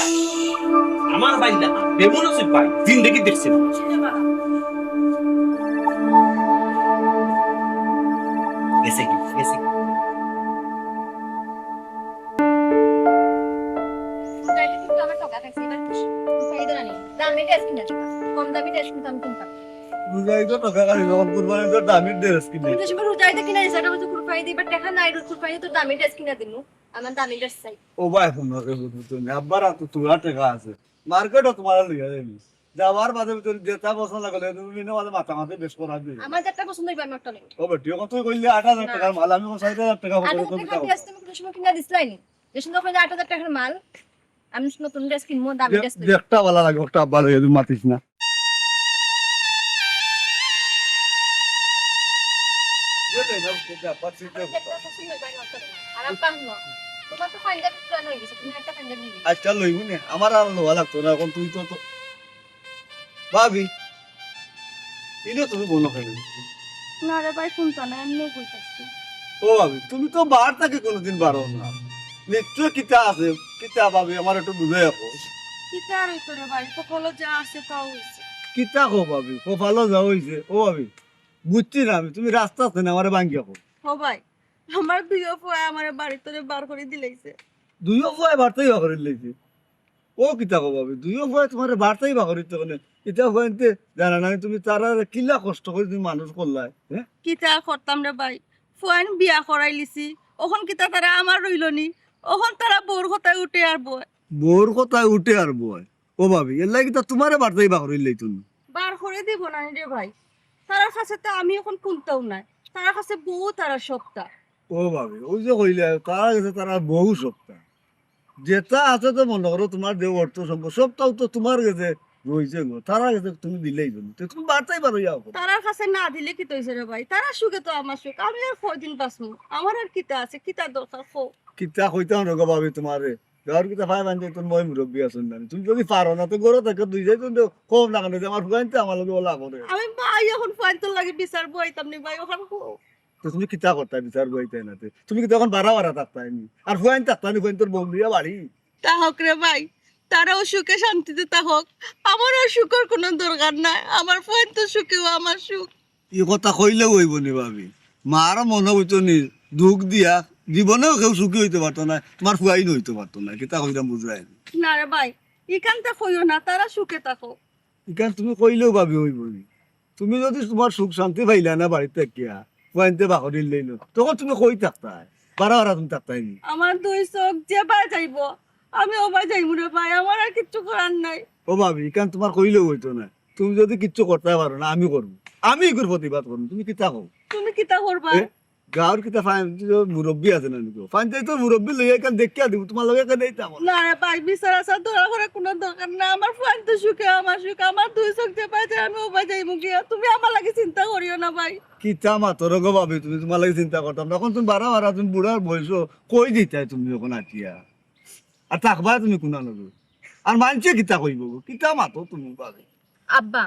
আমার ভাই না, বেমন আছে ভাই, জিন্দেগি দেখছে না। গেছে কি? গেছে কি? যাইলে কিন্তু আমার ঠকা খাইছে, এবার খুশি। খুশি হয়ে দাঁড়ানি। দামি ড্রেস কিনে দিবা। কম দামি ড্রেস কিন্তু আমি কিনতাম। বুঝাই তো ঠকা খালি, যখন কুরবানি তো দামি ড্রেস কিনে। তুমি তো সময় রোজাই তো কিনে দিছো, এটা বলছো কুরবানি দিবা, টাকা নাই, রোজ কুরবানি তো দামি ড্রেস কিনে দিমু। আমার দামি ড্রেস চাই। ও ভাই, হুনো রে, বুঝছো তুমি, আব্বার হাতে তুলা টাকা আছে, মার্কেটও তোমার লইয়া যাইবি। যাওয়ার বাদে তুমি যেটা পছন্দ লাগে, তুমি মিনো মাঝে মাথা মাথা বেশ করা দিবে। আমার যেটা পছন্দ হইবে, আমি একটা নেব। ও বেটি, এখন তুই কইলে আট হাজার না। টাকার মাল, আমি এখন ষাট হাজার টাকা আট হাজার টাকা দিয়ে আসতে আমি কোনো সময় কিনে দিছিলাই নি। যে সুন্দর করে আট হাজার টাকার মাল, আমি নতুন ড্রেস কিনবো, দামি ড্রেস কিনবো। দেখটা ভালো লাগে, ওটা ভালো লাগে, তুই মাতিস না। আর আব্বা, হুনো, তোমার তো পাঞ্জাবি পুরান হয়ে গেছে, তুমি একটা পাঞ্জাবি নিয়ে আজকাল লইব নে, আমার আর লওয়া লাগতো না, এখন তুই তো, তো ভাবি, ইনো তুমি বলো কেন? না রে ভাই, শুনতো না, এমনি বইতেছি। ও ভাবি, তুমি তো বার থাকি কোনোদিন বারো না। নিশ্চয় কিতা আছে, কিতা ভাবি, আমার একটু বুঝাই রাখো। কিতা আর হইতো রে ভাই, কপালো যা আছে তাও হইছে। কিতা কো ভাবি, কপালো যা হইছে? ও ভাবি, বুঝছি না আমি, তুমি রাস্তা আছে না, আমারে ভাঙ্গিয়া কো। ও ভাই, আমার দুইও ফুয়া আমারে বাড়ির তরে বার করে দিলাইছে। দুইও ফুয়া বাড়িতেই বার করে দিলাইছে? ও কিতা কো ভাবি, দুইও ফুয়া তোমারে বাড়িতেই বার করে দিতে কেনে? ইটা ফুয়াইন্তে জানা নাই তুমি তারারে কিলা কষ্ট করে তুমি মানুষ করলায়, হ্যাঁ? কিতা আর করতাম রে ভাই, ফুয়াইন বিয়া করাইলিছি, অখন কিতা তারা আমার রইল নি, অখন তারা বউর কথায় উঠে আর বয়। বউর কথায় উঠে আর বয়? ও ভাবি, এর লাগি তা তোমারে বাড়িতেই বার করে দিলাইতো না? বার করে দিব না রে ভাই, তারার কাছে তো আমি এখন কুন্তাও নাই, তারার কাছে বউ তারা সবটা। ও ভাবি, ওই যে কইলে, তারার কাছে তারা বউ সবটা। যেটা আছে তো মনে করো তোমার যে অর্থ সম্পদ, সবটাও তো তোমার কাছে রইছে গো, তারার কাছে তুমি দিলাইতো না। তো তুমি বাড়িতেই বার অইয়া যাও। তারার কাছে না দিলে কিতা অইছে রে ভাই? তারার সুখে তো আমার সুখ, আমি আর কয়দিন বাঁচমু? আমার আর কিতা আছে, কিতা দরকার কও? কিতা কইতাম রে গো ভাবি তোমারে? গাঁওর কিতা ভাই বান্ধব তোর ময় মুরব্বি আছইন না? তুমি যদি পারো না তো ঘরো থাকি দুই চাইরজন কও না কেনে যে আমার ফুয়াইন্তে আমার লগে ওলা করে। আমি ভাই এখন ফুয়াইন্তর লাগি বিচার বওয়াইতাম নি ভাই, অখান কও। তো তুমি কিতা করতায় বিচার বওয়াইতায় না তে? তুমি কিতা অখন বারা বারা থাকতায় নি? আর ফুয়াইন থাকতা নি, ফুয়াইন্তর বউ লইয়া বাড়ি? তা হোক রে ভাই, তারাও সুখে শান্তিতে থাকউক, আমার আর সুখর কুনু দরকার নাই, আমার ফুয়াইন্তর সুখেউ আমার সুখ। ই কথা কইলেও অইবো নি ভাবি? মার মনো বুঝছো নি, দুখ দিয়া জীবনেও কেউ সুখী অইতে পারতো নায়, তোমার ফুয়াইন অইতে পারতো নায়, কিতা কইতাম বুঝরায় নি? না রে ভাই, ইখানতা কইও না, তারা সুখে থাকউক। ইখান তুমি কইলেও ভাবি অইবো নি? তুমি যদি তোমার সুখ শান্তি পাইলায় না বাড়িত থাকিয়া, ফুয়াইন্তে বার করি দিলাইলো, তখন তুমি কই থাকতায়? বারা বারা তুমি থাকতায় নি? আমার দুই চউখ যেবায় যাইবো, আমি অবায় যাইমু রে ভাই, আমার আর কিচ্ছু করার নাই। ও ভাবি, ইখান তোমার কইলেও অইতো নায়। তুমি যদি কিচ্ছু করতায় পারো না, আমি করমু, আমি ইগুর প্রতিবাদ করমু। তুমি কিতা কও? তুমি কিতা করবায়? এ? গাঁওর কিতা ফাইন, মুরব্বি আছে না নি গো? ফাইন তো মুরব্বি লইয়া ইখান দেখিয়া দিমু, তোমার লগে কেনে ইতা আমার? না রে ভাই, বিচার আচার ধরা করার কুনু দরকার নাই। আমার ফুয়াইন্তর সুখে আমার সুখ, আমার দুই চউখ যেবায় যায় আমি অবায় যাইমু গিয়া। তুমি আমার লাগি চিন্তা করিও না ভাই। কিতা মাতো রে গো ভাবি, তুমি তোমার লাগি চিন্তা করতাম না। অখন তুমি বারা বারা, তুমি বুড়ার বয়স, কই দিতায় তুমি অখন আটিয়া? আর থাকবায় তুমি কুনানো? আর মানষে কিতা কইবো গো? কিতা মাতো তুমি ভাবি? আব্বা,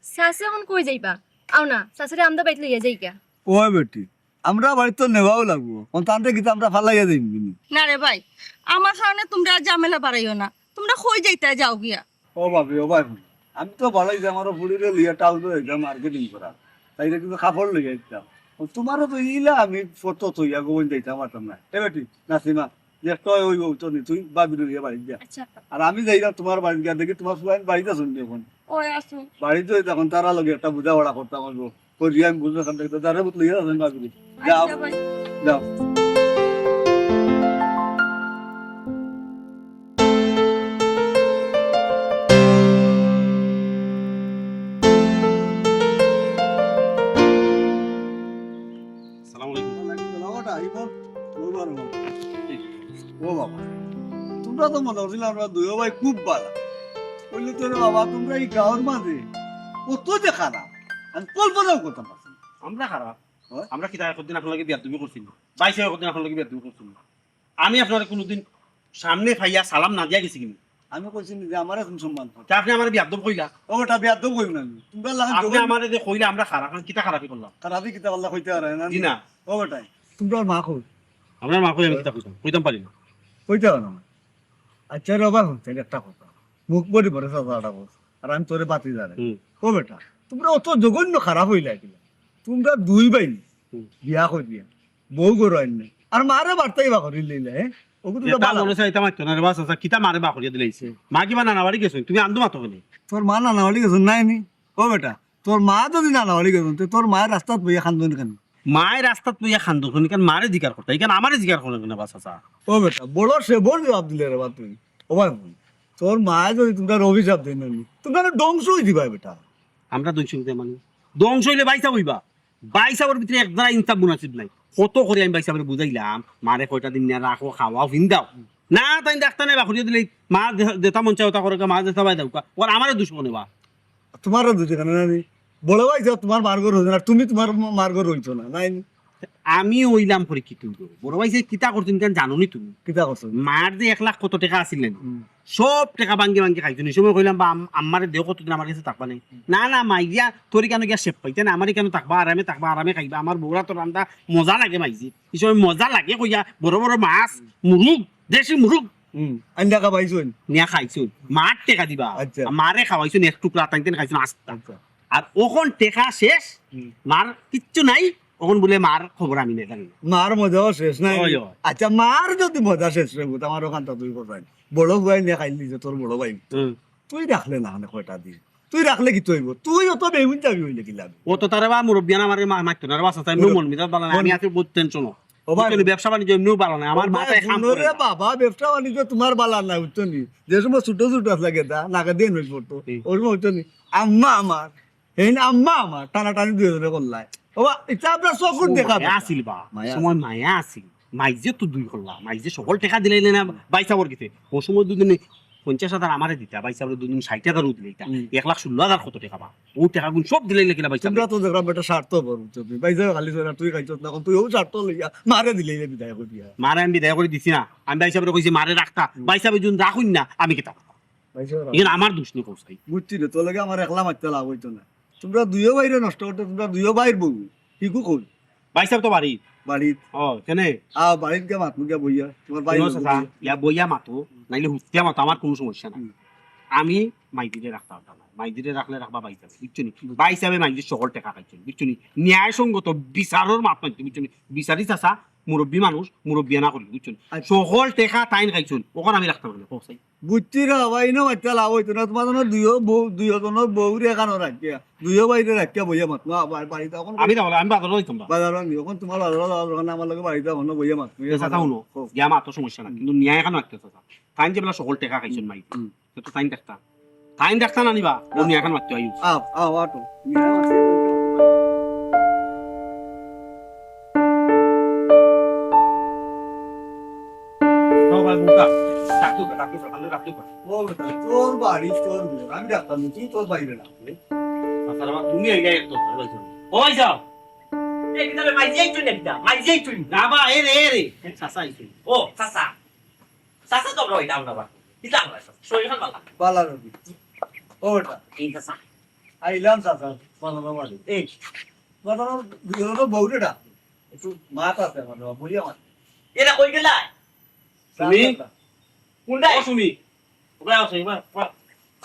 চাচি অখন কই যাইবা? আও না, চাচিরে আমরার বাড়িত লইয়া যাইগা। ওই বেটি, আমরার বাড়িত তো নেওয়াও লাগবো। অখন তানরে কিতা আমরা ফালাইয়া যাইমু নি? না রে ভাই, আমার কারণে তুমরা আর ঝামেলা বাড়াইও না। তুমরা কই যাইতায় যাও গিয়া। ও ভাবি, ও ভাই, আমি তো বাড়াই যে আমার ফুড়িরে লইয়া টাউনো যাইতাম মার্কেটিং করা। তাইরে কিছু কাপড় লইয়া দিতাম। তোমারও তো ইলা আমি ফটো থইয়া গোবন যাইতাম পারতাম না। এ বেটি, নাসিমা, যে একটা ওই, ওই তো নি, তুই ভাবিরে লইয়া বাড়িত যা। আচ্ছা। আর আমি যাইরাম তোমার বাড়িত গিয়া দেখি তোমার ফুয়াইন বাড়িত আছইন নি অখন। ওই আছইন। বাড়িত যাই তখন তারার লগে একটা বুঝাপড়া করতাম অইবো। কই রিয়া আমি বুঝলাম, তারে বুঝ লইয়া আছইন ভাবিরে। যাও। আচ্ছা ভাই। যাও। আসসালামু আলাইকুম। ওয়ালাইকুম সালাম। ওটা, ইমন, ওই বার হলো। ও বাবা, তোমরা তো মনে করছিলাম আমরা দুইও ভাই খুব ভালা। কইলে তো রে বাবা, তোমরা ই গাঁওর মাঝে কত যে খারাপ, আমি কল্পনাও করতাম পারছি না। আমরা খারাপ? হয়? আমরা কিতা একদিন আপনার লগে বেয়াদবি করছি নি? ভাইসাব একদিন আপনার লগে বেয়াদবি করছি নি? আমি আপনারে কুনুদিন সামনে পাইয়া সালাম না দিয়া গেছি কিনা? আমি কইছি নি যে আমারে কুন সম্মান কর? তে আপনে আমারে বেয়াদ্দব কইলা। ও বেটা, বেয়াদ্দব কইও না আমি। তুমরার লাখান আপনে জঘন্য আমারে যে কইলা আমরা খারাপ, আমি কিতা খারাপি করলাম? খারাপি কিতা করলাম কইতায় পারো না নি? জি না। ও বেটা, তুমরার মা কই? আমরার মা কই আমি কিতা কইতাম? কইতাম পারি না। কইতায় পারো না। আইচ্ছা রে বাবা, হুন, তাইলে একটা কথা। মুখ বড়ি বড়ি চাচা এটা বল। আর আমি তোরে বাতি জানাই। হুম। ও বেটা, তুমরা অত জঘন্য খারাপ অইলায় কিলা? তুমরা দুই ভাই হুম। বিয়া করিয়া বউ ঘরো আইন নাই। আর মারে বারতাই বার করি লইলা, হে? ওগু তো এটা বালা। মনে চায়, এটা মারতো না রে বা, চাচা, কিতা মারে বার করিয়া দিলাইছে? মা কিবা নানা বাড়ি গেছইন? তুমি আন্দু মাতো কেনে? তোর মা নানা বাড়ি গেছইন নায় নি? ও বেটা, তোর মা যদি নানা বাড়ি গেছইন, তে তোর মায়ে রাস্তাত বইয়া কান্দইন কেনে? মায়ে রাস্তাত বইয়া কান্দইন কেনে? মারে জিকার করতা, ইখান আমারে জিকার করইন কেনে বা, চাচা? ও বেটা, বড় সে বড় জবাব দিলে রে বা তুই। ও ভাই, তোর মায়ে যদি তুমরারে অভিশাপ দেইন নি, তুমরা ধ্বংস অই দিবায় বেটা। আমরা ধ্বংস অইতে মানে? ধ্বংস অইলে বাইসাব অইবা। বাইসাবর ভিতরে এক জারা ইনসাফ মুনাসিব নাই। কত করি আমি বাইসাবরে বুঝাইলাম, মারে কয়টা দিন নিয়া রাখো, খাওয়াও, ফিন্দাও। না, তাইন রাখতা নায়, বার করিয়া দিলে মা যে-, যেতা মন চায় ওতা করউক্কা, মা যেতা বায় দেউক্কা। ওর আমারে দুষ মনে বা। তুমারে দুষ কেনে না নি? বড় ভাই যে তুমার মার ঘর অইছে না, তুমি তুমার মার ঘর অইছো না, নায় নি? আমি অইলাম পরে কিতা অইবো? বড় ভাই যে কিতা করছইন ইখান জানো নি তুমি? কিতা করছইন? মার যে এক লাখ কত টেকা আছিল না নি? হুম। সব টেকা ভাঙ্গি ভাঙ্গি খাইছইন। ই সময় কইলাম বা আম-, আম্মারে দেও, কতদিন আমার গেছে থাকবা নি? হুম। না, না, মাইয়া তোর ইখানো গিয়া শেপ পাইতা না, আমার ইখানো থাকবা, আরামে থাকবা, আরামে খাইবা, আমার বউর আতর রান্দা মজা লাগে মাইজি। ই সময় মজা লাগে কইয়া বড় বড় মাছ, মুরুগ, দেশি মুরুগ। হুম, আইন্দা খাবাইছইন? নিয়া খাইছইন। মার টেকা দিবা। আইচ্ছা। আর মারে খাওয়াইছইন এক টুকরা, তাইন তাইন খাইছইন আস্তা। আইচ্ছা। আর অখন টেকা শেষ, হুম। মার কিচ্ছু নাই, অখন বুলে মার খবর আমি নায় জানি না। মার মজাও শেষ নায়। ওই, ওই। আইচ্ছা, মার যদি মজা শেষ রে, আমার অখানতা তুই কোথায়? বড় ভাই নিয়া খাইলি যে তোর বড় ভাই। হুম। তুই রাখলে না, মানে কয়টা দিন? তুই রাখলে কিতা অইবো? তুই অত বেইমান যাবি অইলে কিলা? ও তো তারে বা মুরব্বিয়ান আমারে মা-, মারতো না রে বা, চাচা, এমনেও মন মিজাজ বালা নায়। আমি আছি বহুত টেনশনো। ও ভাই, বুঝছো নি, ব্যবসা বাণিজ্য এমনেও বালা নায়। আমার মাথায় কাম করে না। বাবা, ব্যবসা বাণিজ্য তুমার বালা নায়, বুঝছো নি? যে সময় ছোট ছোট আছলা গেদা, নাকে দিয়া নই পড়তো। হুম। ওই সময়, বুঝছো নি? আম্মা আমার, হেইন আম্মা আমার, টানাটানি দুইজনে করলায়। ও বা, ইটা আমরা চকুর দেখা মায়া আছিল বা, মায়া সময় মায়া আছিল। মাইজে তো দুই করলা, মাইজে সকল টেকা দিলাইলে না, বাইসাবর গেছে। ও সময় দুদিনে পঞ্চাশ হাজার আমারে দিতা, বাইসাবরে দুদিন ষাইট হাজারও দিলাইতা। হুম। এক লাখ ষোলো হাজার কত টেকা বা? ও টেকাগুন সব দিলাইলে কিলা বাইসাব? তুমরা তো দেখলাম বেটা স্বার্থপর, বুঝছো নি? বাইসাবে খালি কইরা তুই খাইছস না, অখন তুইও স্বার্থ লইয়া মারে দিলাইলে বিদায় করিয়া। মারে আমি বিদায় করি দিছি না, আমি বাইসাবরে কইছি মারে রাখতা, হুম। বাইসাবে যদি রাখইন না, আমি কিতা করতাম? বাইসাবে রাখ। ইখান আমার দুষ নি, কও চাই। বুঝছি রে, তোর লগে আমার একলা মাততে লাভ অইতো না। তুমরা দুইও ভাইরে নষ্ট করতে, তুমরা দুইও ভাইর বউ। হিকু কই? বাইসাব তো বাড়িত। বাড়িত? ও, কেনে? আ, বাড়িত গিয়া মাতমু গিয়া বইয়া। তুমার ভাই হুনো চাচা, গিয়া বইয়া মাতো, নাইলে হুতিয়া মাতো, আমার কুনু সমস্যা নাই। হুম। আমি মাইজিরে রাখতাম পারতাম না। মাইজিরে রাখলে রাখবা বাইসাবে, বুঝছো নি? বুঝছি। বাইসাবে মাইজির সকল টেকা খাইছইন, বুঝছো নি? ন্যায়সঙ্গত বিচারর মাত মানতে, বুঝছো নি? বিচারি চাচা, মুরব্বি মানুষ, মুরব্বিয়ানা করি, বুঝছো নি? আইচ্ছা। সকল টেকা তাইন খাইছইন, অখন আমি রাখতাম না, কও চাই। বুঝছি রে বাবা, ইনো মাতিয়া লাভ অইতো না। তুমার জন্য দুইও বউ, দুইও জনর বউরে এখানো রাখিয়া, দুইও ভাইরে রাখিয়া বইয়া মাত। মা, বা-, বাড়িত অখন আমি যাবো না, আমি বাজারো যাইতাম না। বাজারো নি, অখন তুমার বাজারো যাওয়ার দরকার নাই, আমার লগে বাড়িত অখন বইয়া মাত। এ চাচা, হুনো, কও। গিয়া মাতো সমস্যা না, হুম। কিন্তু নিয়া এখানো রাখতে চাচা। তাইন যেবলা সকল টেকা খাইছইন মাই। হুম। তো তাইন দেখতা। তাইন দেখতা না নিবা, ও নিয়া এখানো মাততে আইও। আও, আও, আটো। নিয়া মাত। ও ভাই, মুখা। ডাক দিও, ডাক দিও, ডাক দিও, ডাক দিও। ও বেটা, তোর বাড়ি, তোর ঘর, আমি ডাকতাম না, তুই তোর বাইরে না। আচ্ছা, বাবা, তুমি এই গায়ে একদম ভালো হয়েছো। ও ভাই যাও। এ, কিতা রে, মাইজি আইছইন না কিতা? মাইজি আইছইন। না বা, এ রে, এ রে। চাচা আইছইন। ও, চাচা। চাচা তো আমরা অইলাম না বা। কিতা আমরা চাচা? শরীর খান বালা। বালা রবি। ও বেটা। এই চাচা। আইলাম চাচা, বালা বালা। এই। বালা বালা, দুই হলো বউরে ডাক। একটু মাত আছে আমার, বইয়া মাত। এরা কই গেলা? তুমি? কোনটা? ও সুমি। ওবা, ওবা, ওবা।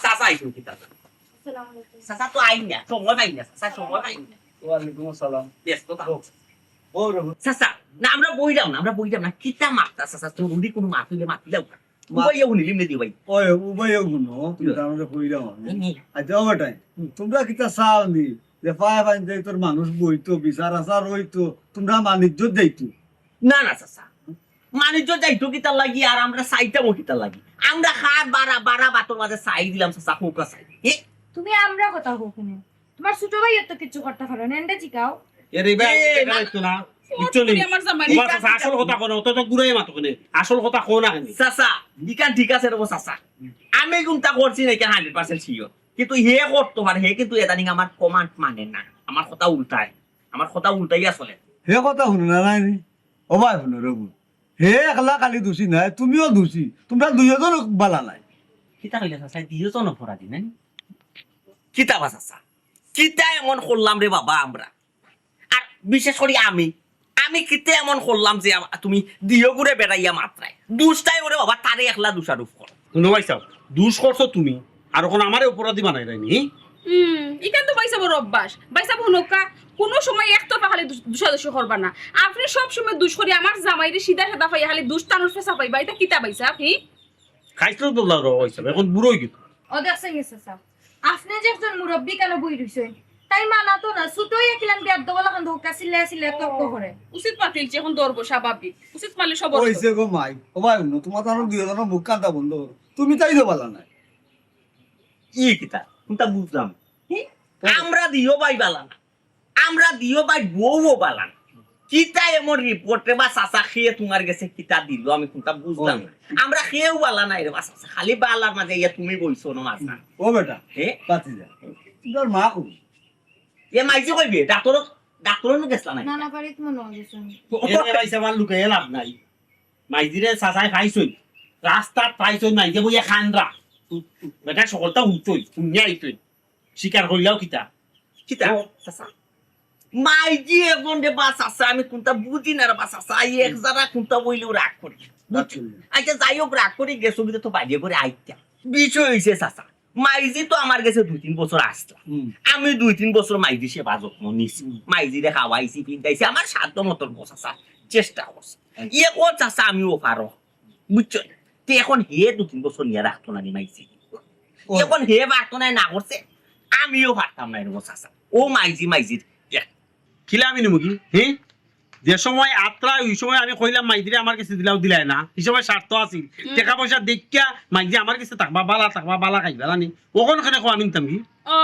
চাচা আইছইন কিতা? আসসালামু আলাইকুম। চাচা তো আইন না, সময় পাই না, চাচা সময় পাই না। ওয়ালাইকুম আসসালাম। ব্যস্ত তো। ও, ও রে। চাচা, না আমরা বইলাম না, আমরা বইলাম না। কিতা মাততা চাচা, জরুরি কুনু মাত অইলে মাতিলাও। মা- উবাইয়া হুনিলিম নে দিও ভাই। ওই, উবাইয়া হুনো, তুমি তো আমারে কইলাও আমি। হুম, হুম। আচ্ছা, ও বেটাই, হুম। তুমরা কিতা চাও নি? যে পায়ে পায়ে যাইতো মানুষ বইতো, বিচার আচার অইতো, তুমরা মান ইজ্জত যাইতো। না, না, চাচা। মান ইজ্জত যাইতো কিতার লাগি, আর আমরা চাইতামও কিতার লাগি? আমরা খার বারা, বারা বাতর মাঝে চাই দিলাম, চাচা, কউক্কা চাই। এ? তুমি আমরা কথা কও কেনে? তুমার ছোট ভাইয়ে তো কিচ্ছু করতা পারে না, এন্ডে জিকাও। এরে ভাই, এ, এটা না। দেখতো না। বুঝছো নি? আমার জামাই ওবা, চাচা, আসল কথা কও না, অত তো ঘুরাই মাতো কেনে। আসল কথা কও না কেনে? চাচা, ইখান ঠিক আছে রে বা চাচা। আমি কুনতা করছি না, ইখান hundred percent sure। কিন্তু হে করতো পারে, হে কিন্তু এদানিং আমার command মানে না। আমার কথা উল্টায়। আমার কথা উল্টাইয়া চলে। হে কথা হুনো না, নাই নি? ও ভাই, হুনো রে বউ। হে একলা খালি দোষী নায়, তুমিও দোষী। তুমরা দুইজন বালা নায়। কিতা কইলে চাচা, দুইজন অপরাধী নানি? কিতা বা চাচা, কিতা এমন করলাম রে বাবা আমরা? আর বিশেষ করি আমি, আমি কিতা এমন করলাম যে আম-, তুমি দুইওগুরে বেড়াইয়া মাতরায়? দুষটাই ওরে বাবা, তারে একলা দোষারোপ করো। হুনো ভাইসাব, দুষ করছো তুমি, আর অখন আমারে অপরাধী বানাইরায় নি? হুম, ইখান তো ভাইসাবর অভ্যাস। ভাইসাব হুনউক্কা, কুনু সময় একতরফা খালি দুষ-, দুষাদুষি করবা না। আপনে সব সময় দুষ করি আমার জামাইরে সিধা সাদা পাইয়া খালি দুষ তান উপরে চাপাইবা, ইটা কিতা ভাইসাব? হি? খাইছলত বললা রো ভাইসাব, অখন বুড়া অইগেছো। ও দেখছইন নি চাচা, আপনে যে একজন মুরব্বি কেনে বই রইছইন, তাই মানা তো না, ছোট অইয়া কিলান বেয়াদব লাখান দৌকা চিল্লাইয়া চিল্লাইয়া তর্ক করে। উচিত মাতিলছি, অখন ধরবো স্বাভাবিক। উচিত মারলে সব অইছে গো মাই। ও ভাই, হুনো, তুমার তান দুইওজনর মুখ কান্দা বন্ধ করো। তুমি তাই তো বালা নায়। ই কিতা? কুনটা বুঝলাম? হি? আমরা দুইও ভাই বালা না। আমরা দুইও ভাই বউও বালা না। কিতা এমন রিপোর্ট রে বা চাচা, কে তুমার গেছে কিতা দিল, আমি কুনটা বুঝলাম না। আমরা কেউ বালা নায় রে বা চাচা, খালি বালার মাঝে ইয়া তুমি বইছো না মাঝে। ও বেটা, হে? বাতি যা। তুমার মা কই? এ মাইজি কইবে, ডাক্তর, ডাক্তর নু গেছলা না? না, না, বাড়িত মনে হয় গেছে। এ ভাইসাব, আমার লুকাইয়া লাভ নাই। মাইজিরে চাচায় পাইছইন, রাস্তাত পাইছইন, মাইজে বইয়া কান্দরা। বেটা সকলতা হুনছইন, হুনিয়া আইছইন। স্বীকার করিলাও কিতা? কিতা? ও। চাচা। মাইজি এমন রে বা চাচা, আমি কুনটা বুঝি না রে বা চাচা, এই এক জারা কুনটা বইলেও রাগ করি। বুঝছো? আচ্ছা, যাই হোক, রাগ করি গেছো, কিন্তু তো বাইরে করে আইতা। বিষয় অইছে চাচা, মাইজি তো আমার গেছে দুই তিন বছর আছলা। হুম। আমি দুই তিন বছর মাইজি সেবা যত্ন নিছি। হুম। মাইজিরে খাওয়াইছি, পিন্দাইছি, আমার সাধ্য মতন গো চাচা, চেষ্টা করছি। আচ্ছা। ইয়ে কো চাচা, আমিও পারো। বুঝছো? তে অখন হে দুই তিন বছর নিয়া রাখতো না নি মাইজি। ও। অখন হে পারতো না, না করছে, আমিও পারতাম না এরকম চাচা। ও মাইজি, মাইজির এক। কিলা আমি নিমুগি? হে? যে সময় আত্রা, ওই সময় আমি কইলাম মাইজিরে আমার গেছে দিলাও দিলায় না, এই সময় স্বার্থ আছিল। হুম। টেকা পয়সা দেখিয়া মাইজি আমার গেছে থাকবা, বালা থাকবা, বালা খাইবা, জানি। অখন কেনে কও আমি নিতাম কি? ও,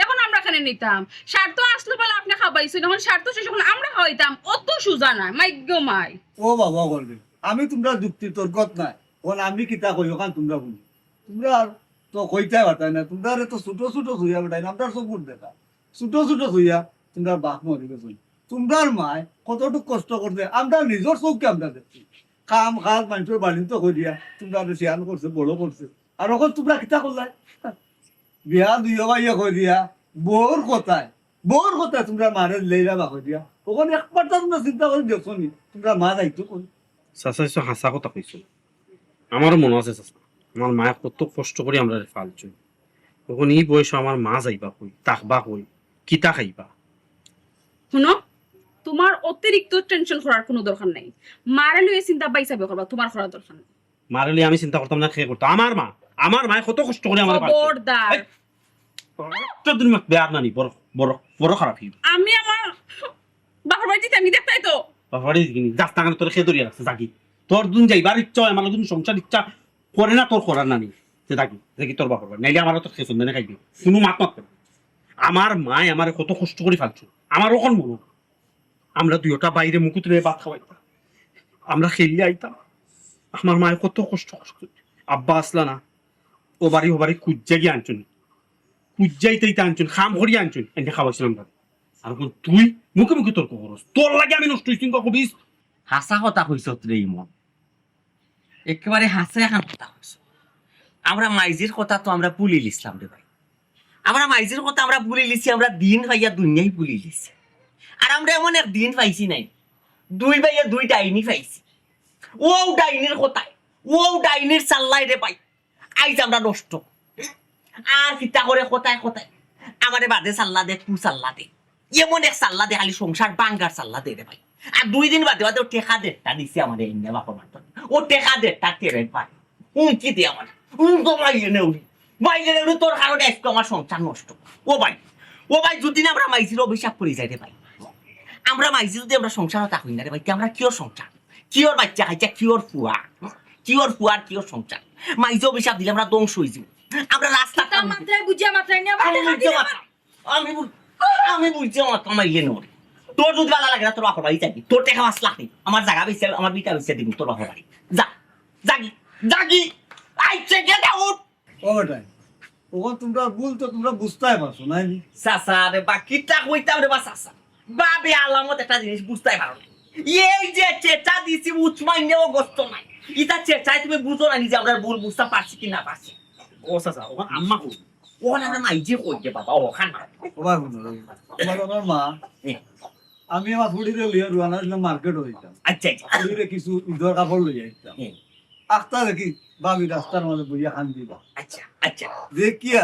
অখন আমরা কেনে নিতাম? স্বার্থ আছলো বলে আপনে খাবাইছইন, অখন স্বার্থ শেষ, অখন আমরা খাওয়াইতাম। অত সুজা না, মাইগো মাই। ও বাবা, করবে। আমি তুমরার যুক্তি তর্কত নাই। অখন আমি কিতা কই, অখান তুমরা হুনো। তুমরা আর তো কইতায় পারতায় না, তুমরারে তো ছোট ছোট ছইয়া বেটাইন, আমরার চকুর দেখা। ছোট ছোট ছইয়া, তুমরার বাপ মরি গেছইন। তুমরার মায় কতটুক কষ্ট করছে, আমরা নিজর চউখে আমরা দেখছি। কাম কাজ মানষর বাড়িত করিয়া, তুমরারে শিয়ান করছে, বড় করছে। আর অখন তুমরা কিতা করলায়? বিয়া দুইও ভাইয়ে করিয়া, বউর কথায়, বউর কথায় তুমরার মারে লেইরা বা করিয়া। অখন একবার তো তুমরা চিন্তা করি দেখছো নি, তুমরার মা যাইতো কই? চাচা, ইসো হাছা কথা কইছো। আমারও মনো আছে চাচা, আমার মায়ে কত কষ্ট করি আমরারে পালছইন। অখন ই বয়সো আমার মা যাইবা কই, থাকবা কই, কিতা খাইবা? হুনো, তুমার অতিরিক্ত tension করার কুনু দরকার নাই। মারে লইয়া চিন্তা ভাইসাবে করবা, তুমার করার দরকার নাই। মারে লইয়া আমি চিন্তা করতাম না, কে করতো? আমার মা, আমার মায়ে কত কষ্ট করি আমারে পালছইন। খবরদার। এই, তোর দিন মাত বেয়ার নানি, বড়, বড়, বড় খারাপ অইবো। আমি আমার বাপর বাড়ি যাইতাম, আমি দেখতায় তো। বাপর বাড়ি যাইতায় নি? যাস না কেনে, তোরে কে ধরিয়া রাখছে, যাগি। তোর দিন যাইবার ইচ্ছা অয়, আমার দিন সংসার ইচ্ছা করে না, তোর করার নানি। তে যাগি, যাগি তোর বাপর বাড়ি। নাইলে আমার তো খেয়ে চলবে না খাইবে। কুনু মাত মাত করে। আমার মায় আমারে কত কষ্ট করি পালছইন। আমার অখন মনো অয়। আমরা দুইওটা বাইরে মুকুত লইয়া ভাত খাওয়াইতাম। আমরা খেলিয়া আইতাম। আমার মায়ে কত কষ্ট করছে। আব্বা আছলা না। ও বাড়ি, ও বাড়ি খুঁজিয়া গিয়া আনছইন। খুঁজিয়া ইতা ইতা আনছইন, কাম করিয়া আনছইন। এনে খাওয়াইছিলাম তারে। আর অখন তুই মুখে মুখে তর্ক করস। তোর লাগি আমি নষ্ট অইছি, তুই কবিস। হাছা কথা কইছত রে ইমন। একেবারে হাছা এখান কথা কইছত। আমরা মাইজির কথা তো আমরা ভুলিলিছলাম রে ভাই। আমরা মাইজির কথা আমরা ভুলিলিছি, আমরা দিন পাইয়া দুনিয়াই ভুলিলিছি। আর আমরা এমন এক দিন পাইছি নাই, দুই ভাইয়ে দুই ডাইনি পাইছি। অউ ডাইনির কথায়, অউ ডাইনির চাল্লায় রে ভাই, আইজ আমরা নষ্ট। আর কিতা করে কথায় কথায় আমারে বাদে চাল্লা দে, কু চাল্লা দে। এমন এক চাল্লা দে, খালি সংসার ভাঙ্গার চাল্লা দে রে ভাই। আর দুই দিন বাদে বাদে ও টেকা দেড়টা দিছে আমারে, এমনে বাপর বাড়ি। ও টেকা দেড়টা টেরে পায়। হুমকি দে আমারে। হুম তো মাইলে নেউরি। মাইলে নেউরি, তোর কারণে আইজকে আমার সংসার নষ্ট। ও ভাই, ও ভাই, যদি না আমরা মাইজির অভিশাপ করি যাই রে ভাই। আমরা মাইজি যদি আমরা সংসারো থাকি না রে ভাই, তে আমরা কিওর সংসার? কিওর বাচ্চা কাইচ্চা, কিওর ফুয়া? কিওর ফুয়ার কিওর সংসার? মাইজি অভিশাপ দিলে আমরা ধ্বংস অইযিমু। আমরা রাস্তা কিতা মাতরায় বুঝিয়া মাতরায় নি, আবার আমি দেখা বুঝিয়া দিলে মাতরাম। আমি বুঝ-, আমি বুঝিয়া মাতরাম, মাইলে নেউরি। তোর যদি ভালা লাগে না, তোর বাপর বাড়ি যাবি। তোর টেকা পাঁচ লাখ নেই। আমার জাগা বেচিয়া, আমার ভিটা বেচিয়া দিমু তোর বাপর বাড়ি। যা, যাগি, যাগি। I say get out. ও বেটাইন, অখন তুমরার ভুল তো তুমরা বুঝতায় পারছো না নি? চাচা রে বা, কিতা কইতাম রে বা চাচা। বাবে আলামত একটা জিনিস বুঝতায় পারো না। এই যে চেঁচা দিছি, উচমাইন্যেও গস্ত নাই। ইতা চেঁচায় তুমি বুঝো না নিজে আমরার ভুল বুঝতা পারছি কি না পারছি। ও চাচা, অখন আম্মা কই? অখন আমরা মাইঝি কই রে বাবা, অখান না। ওবা হুনো, ওবা আমার মা। হুম। আমি আমার ফুড়িরে লইয়া রওয়ানা দিলাম মার্কেট অইতাম। আচ্ছা, আচ্ছা। ফুড়িরে কিছু ইদর কাপড় লইয়া আইতাম। হুম। আখতা দেখি ভাবি রাস্তার মাঝে বইয়া কান্দিবা। আচ্ছা, আচ্ছা। দেখিয়া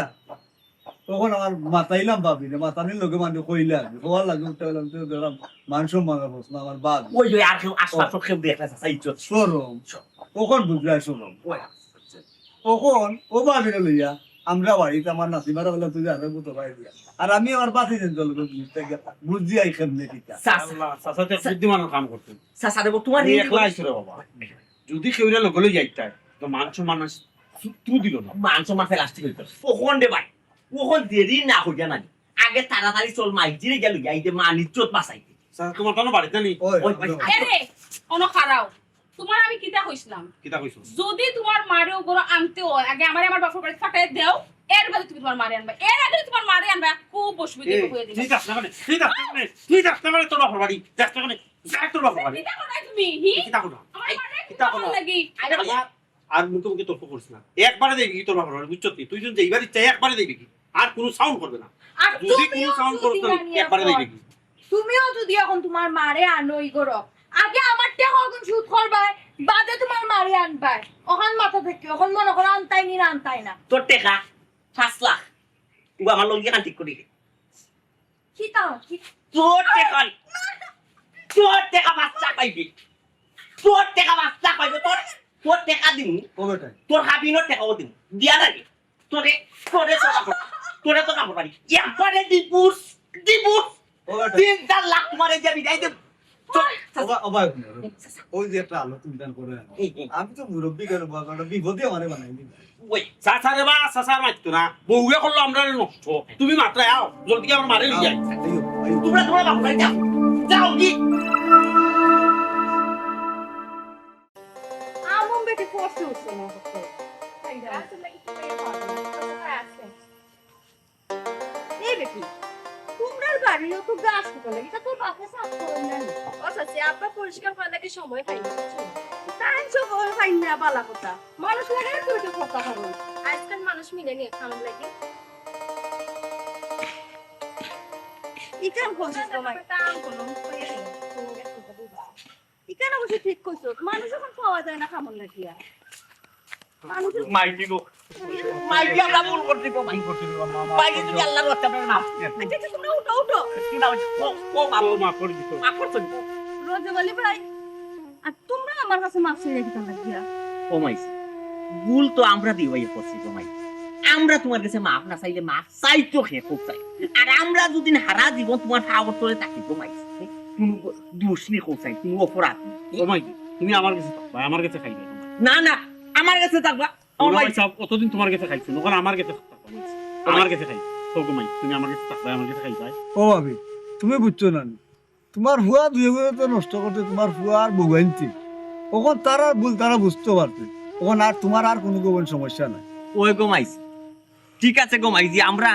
তখন আমার মাতাইলাম ভাবিরে, মাতানির লগে মানে কইলা, কওয়ার লাগি উঠতে গেলাম, তো দেখলাম মান সম্মানের প্রশ্ন, আমার ভাবি। ওই, ওই, আর কেউ আশপাশও কেউ দেখলে চাচা, ইজ্জত। শরম। তখন বুঝলা শরম। ওই, আচ্ছা। তখন ও ভাবিরে লইয়া আমরা বাড়িত আমার নাতিমারা বলে তুই আরে বুঝতে পারি দিয়া। আর আমি আমার বাতি দিন চলবে বুঝতে গিয়া বুঝি আই কেমনে কিতা। চাচা। আল্লাহ, চাচা তো বুদ্ধিমানের কাম করছেন। চাচা রে, তোমার আমি একলা আইছো রে বাবা। যদি কেউ এরা লগে লই যাইতায়, তো মান সম্মান তু দিল না। মান সম্মান ফেলাস্তি হইতো। অখন রে ভাই, অখন দেরি না হইয়া না। আগে তাড়াতাড়ি চল, মাইজিরে গেল গিয়া, এই যে মান ইজ্জত বাঁচাইতে। স্যার, তোমার কোনো বাড়িতে নেই? ওই, ওই, ওই, ওই। এরে, অনো খাড়াও। তোমার আমি কিতা কইছিলাম? কিতা কইছো? যদি তোমার মারে ও ঘরো আনতে হয়, আগে আমারে আমার বাপর বাড়ি ফাটাই দেও, এর বাদে তুমি তোমার মারে আনবা। এর আগে তোমার মারে আনবা, খুব অসুবিধা এই, হয়ে যাবে। তুই যাস না কেনে? তুই যাস না কেনে? তুই যাস না কেনে তোর বাপর বাড়ি? যাস না কেনে? যা তোর বাপর বাড়ি। কিতা করো তুমি? হি? কিতা করো? আমার মারে কিতা কিতা করো? করো লাগি? আরে আমার আর মুখে মুখে তর্ক করিস না। একবারে যাইবি কি তোর বাপর বাড়ি, বুঝছস নি? তুই যদি যাইবার ইচ্ছা, একবারে যাইবি কি? আর কোনো সাউন্ড করবে না। আর যদি তুমিও কোনো সাউন্ড যদি করস না, না নিয়ে একবারে আসো। যাইবি কি? তুমিও যদি এখন তোমার মারে আনো ই করো, আগে আমার টেকা অখন শোধ করবায়, বাদে তোমার মারে আনবায়। অখান মাথা থাকি, অখন মনো করো আনতায় নি না আনতায় না। তোর টেকা পাঁচ লাখ। ও আমার লগে কান ঠিক করি। কিতা? কি? তোর টেকা, তোর টেকা পাঁচ লাখ পাইবি। তোর টেকা পাঁচ লাখ পাইবি। তোর, তোর টেকা দিমু। ও বেটা। তোর হাবিনর টেকাও দিমু। দিয়া লাগে। তোরে, তোরে তো কাপড়, তোরে তো কাপড় পারি। একবারে ডিভোর্স, ডিভোর্স। ও বেটা। তিন চার লাখ তোমারে দিয়া বিদায় দেব। চল, ওবা, ওবা, ওই যে একটা আলো তুমি দান করে আনো। এই, এই। আমি তো মুরব্বি করে বাবা, একটা বিপদে আমারে বানাই দিবা। ওই, চাচা রে বা, চাচা মারতো না। বউয়ে করলো আমরারে নষ্ট। তুমি মাত্র আও, জলদি আমার মারে লই যাই। আইও, আইও। তোমরা, তোমরা বাপরে যাও। যাও কি? আমন বেটি পড়ছে উঠছে না হচ্ছে। এই বেটি, তোমরার বাড়িও তো গাছ শুকালে, এটা তোর বাপে সাফ করেন না নি? ও চাচি, আব্বা পরিষ্কার করার লাগি সময় পাই না, বুঝছো? তাই সময় পাই না, বালা কথা। মানুষ লাগাই তো এটা কথা পারো না। আজকাল মানুষ মিলে নিয়ে খাওয়ান লাগে। ইখান করছিস তোমায়। কাম করো, কইয়া দিলাম। তুমি গেছো তো বুঝা। ইখান অবশ্য ঠিক কইছো, মানুষ এখন পাওয়া যায় না খামন লাগিয়া। মানুষ মাইজি গো। মাইজি আমরা ভুল করছি গো, মাইজি। ভুল করছি গো, মা, মা, মাইজি তুমি আল্লাহর বাচ্চা, আপনার নাম। আচ্ছা, আচ্ছা, তোমরা উঠো, উঠো। কি নাম? ও, ও, মাফ। ও, মাফ করে দিছো। মাফ করছো নি? রজব আলী ভাই, আর তোমরা আমার কাছে মাফ চাইরা কিতা লাগিয়া? ও মাইজি, ভুল তো আমরা দুই ভাইয়ে করছি গো মাইজি। আমরা তোমার কাছে মাফ না চাইলে মাফ চাইতো কে, কও চাই। আর আমরা যদি হারা জীবন তোমার পাওর তলে থাকি গো মাইজি, কোনো দোষ নেই কও চাই, কোনো অপরাধ নেই। ও মাইজি, তুমি আমার কাছে থাকবা, আমার কাছে খাইবা। না, না, আমার কাছে থাকবা। ও মাইজি। সাহেব, অতদিন তোমার কাছে খাইছো, এখন আমার কাছে থাকবা। আমার কাছে খাই। ও গো মাইজি, তুমি আমার কাছে থাকবা, আমার কাছে খাইবা। ও ভাবি, তুমি বুঝছো না নি? তোমার ফুয়া দুই ঘরে তো নষ্ট করতে, তোমার ফুয়া আর বউ আনতে। এখন তারার ভুল তারা বুঝতে পারতে। এখন আর তোমার আর কোনো গোপন সমস্যা নাই। ওই গো মাইজি, ঠিক আছে গো মাইজি, আমরা,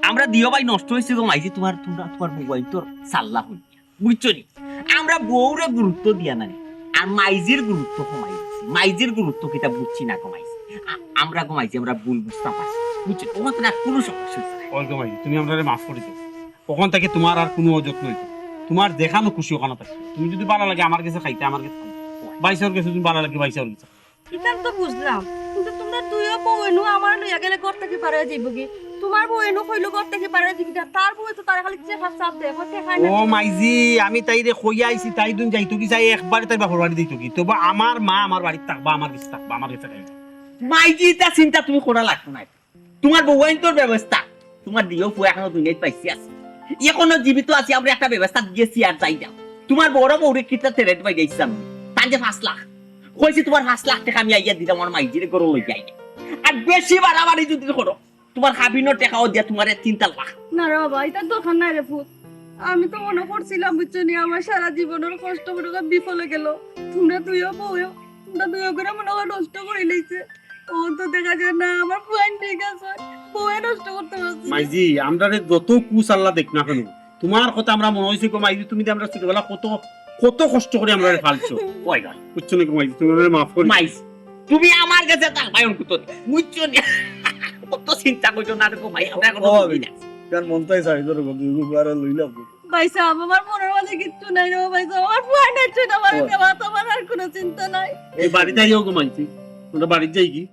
আমরা দিও ভাই নষ্ট হইছে গো মাইজি, তোমার, তোমরা, তোমার বউ আইন তোর সাল্লা হই। বুঝছো নি? আমরা বউরে গুরুত্ব দিয়া না নি। আর মাইজির গুরুত্ব কমাই দিছি। মাইজির গুরুত্ব কিতা বুঝছি না গো মাইজি। আ-, আমরা গো মাইজি, আমরা ভুল বুঝতাম পারছি। বুঝছো? তোমার তো না কোনো সমস্যা হচ্ছে না। ওই গো মাইজি, তুমি আমরারে মাফ করে দিও। অখন থাকি তোমার আর কোনো অযত্ন হইতো না। তোমার যেখানো খুশি ওখানো থাকো। তুমি যদি ভালা লাগে আমার কাছে খাইতে, আমার কাছে খাইতে। বাইসাওর কাছে তুমি ভালা লাগে বাইসাওর কাছে। ইখান তো বুঝলাম, কিন্তু তোমরা দুইও বউ এনু আমার লইয়া গেলে ঘর থাকি বার হয়ে যাইবো কি? তোমার বউ এনু কইলো ঘর থাকি বার হয়ে যাইবো কি? তার বউ তো তার খালি চেহারা চাপ দেয়, ঘর থেকে খায় না। ও মাইজি, আমি তাইরে কইয়া আইছি, তাই দুন যাইতো কি চাই, একবারে তাই বাপর বাড়ি দিত কি? তবু আমার মা আমার বাড়িত থাকবা, আমার কাছে থাকবা, আমার কাছে খাইবা। মাইজি, ইতা চিন্তা তুমি করা লাগতো না। তোমার বউ আইন তোর ব্যবস্থা, তোমার দিও ফুয়া এখনো দুনিয়াত পাইছি আছে। এখনো জীবিত আছি, আমরা একটা ব্যবস্থা দিয়েছি আর যাই যাও। তোমার বড় বউরে কিতা তেরেট বাইরে ইসলাম, তার যে পাঁচ লাখ। কইছি তোমার পাঁচ লাখ টেকা আমি আইয়া দিলাম, আমার মাইজিরে গরু লই যাই। আর বেশি বাড়াবাড়ি যদি করো, তোমার হাবিনর টেকাও দিয়া তোমার তিন তালাক। না রে বাবা, ইতার দরকার নাই রে পুত। আমি তো মনে করছিলাম, বুঝছো নি, আমার সারা জীবনের কষ্ট মনে হয় বিফলে গেল। তোমরা দুইও বউ, তোমরা দুইও করে মনে হয় নষ্ট করে লইছে। ও তো দেখা যায় না, আমার ফুয়াইন ঠিক আছে, বউয়ে নষ্ট করতে পারছে। মাইজি, আমরারে যত কুস আল্লাহ দেখ না কেন, তোমার কথা আমরা মনে হইছে গো মাইজি, তুমি যে আমরা ছোটবেলা কত, কত কষ্ট করে আমরারে পালছো। ওই গো। বুঝছো না গো মাইজি, তুমি আমরারে মাফ করে দিও। মাইজি, তুমি আমার গেছে তার ভাই অঙ্কুত, বুঝছো নি? অত চিন্তা করছো না রে গো ভাই, আমরা এখন ও, বুঝি না। কার মন তাই চাই ধরো গো, দুই গো আর লইলাম। ভাই সাহেব, আমার মনের মাঝে কিচ্ছু নাই রে ভাই সাহেব, আমার ফুয়া নাই, তুই আমার ও। দেওয়া, তোমার আর কোনো চিন্তা নাই। এই বাড়ি যাইও গো মাইছি, আমরা বাড়ি যাই কি?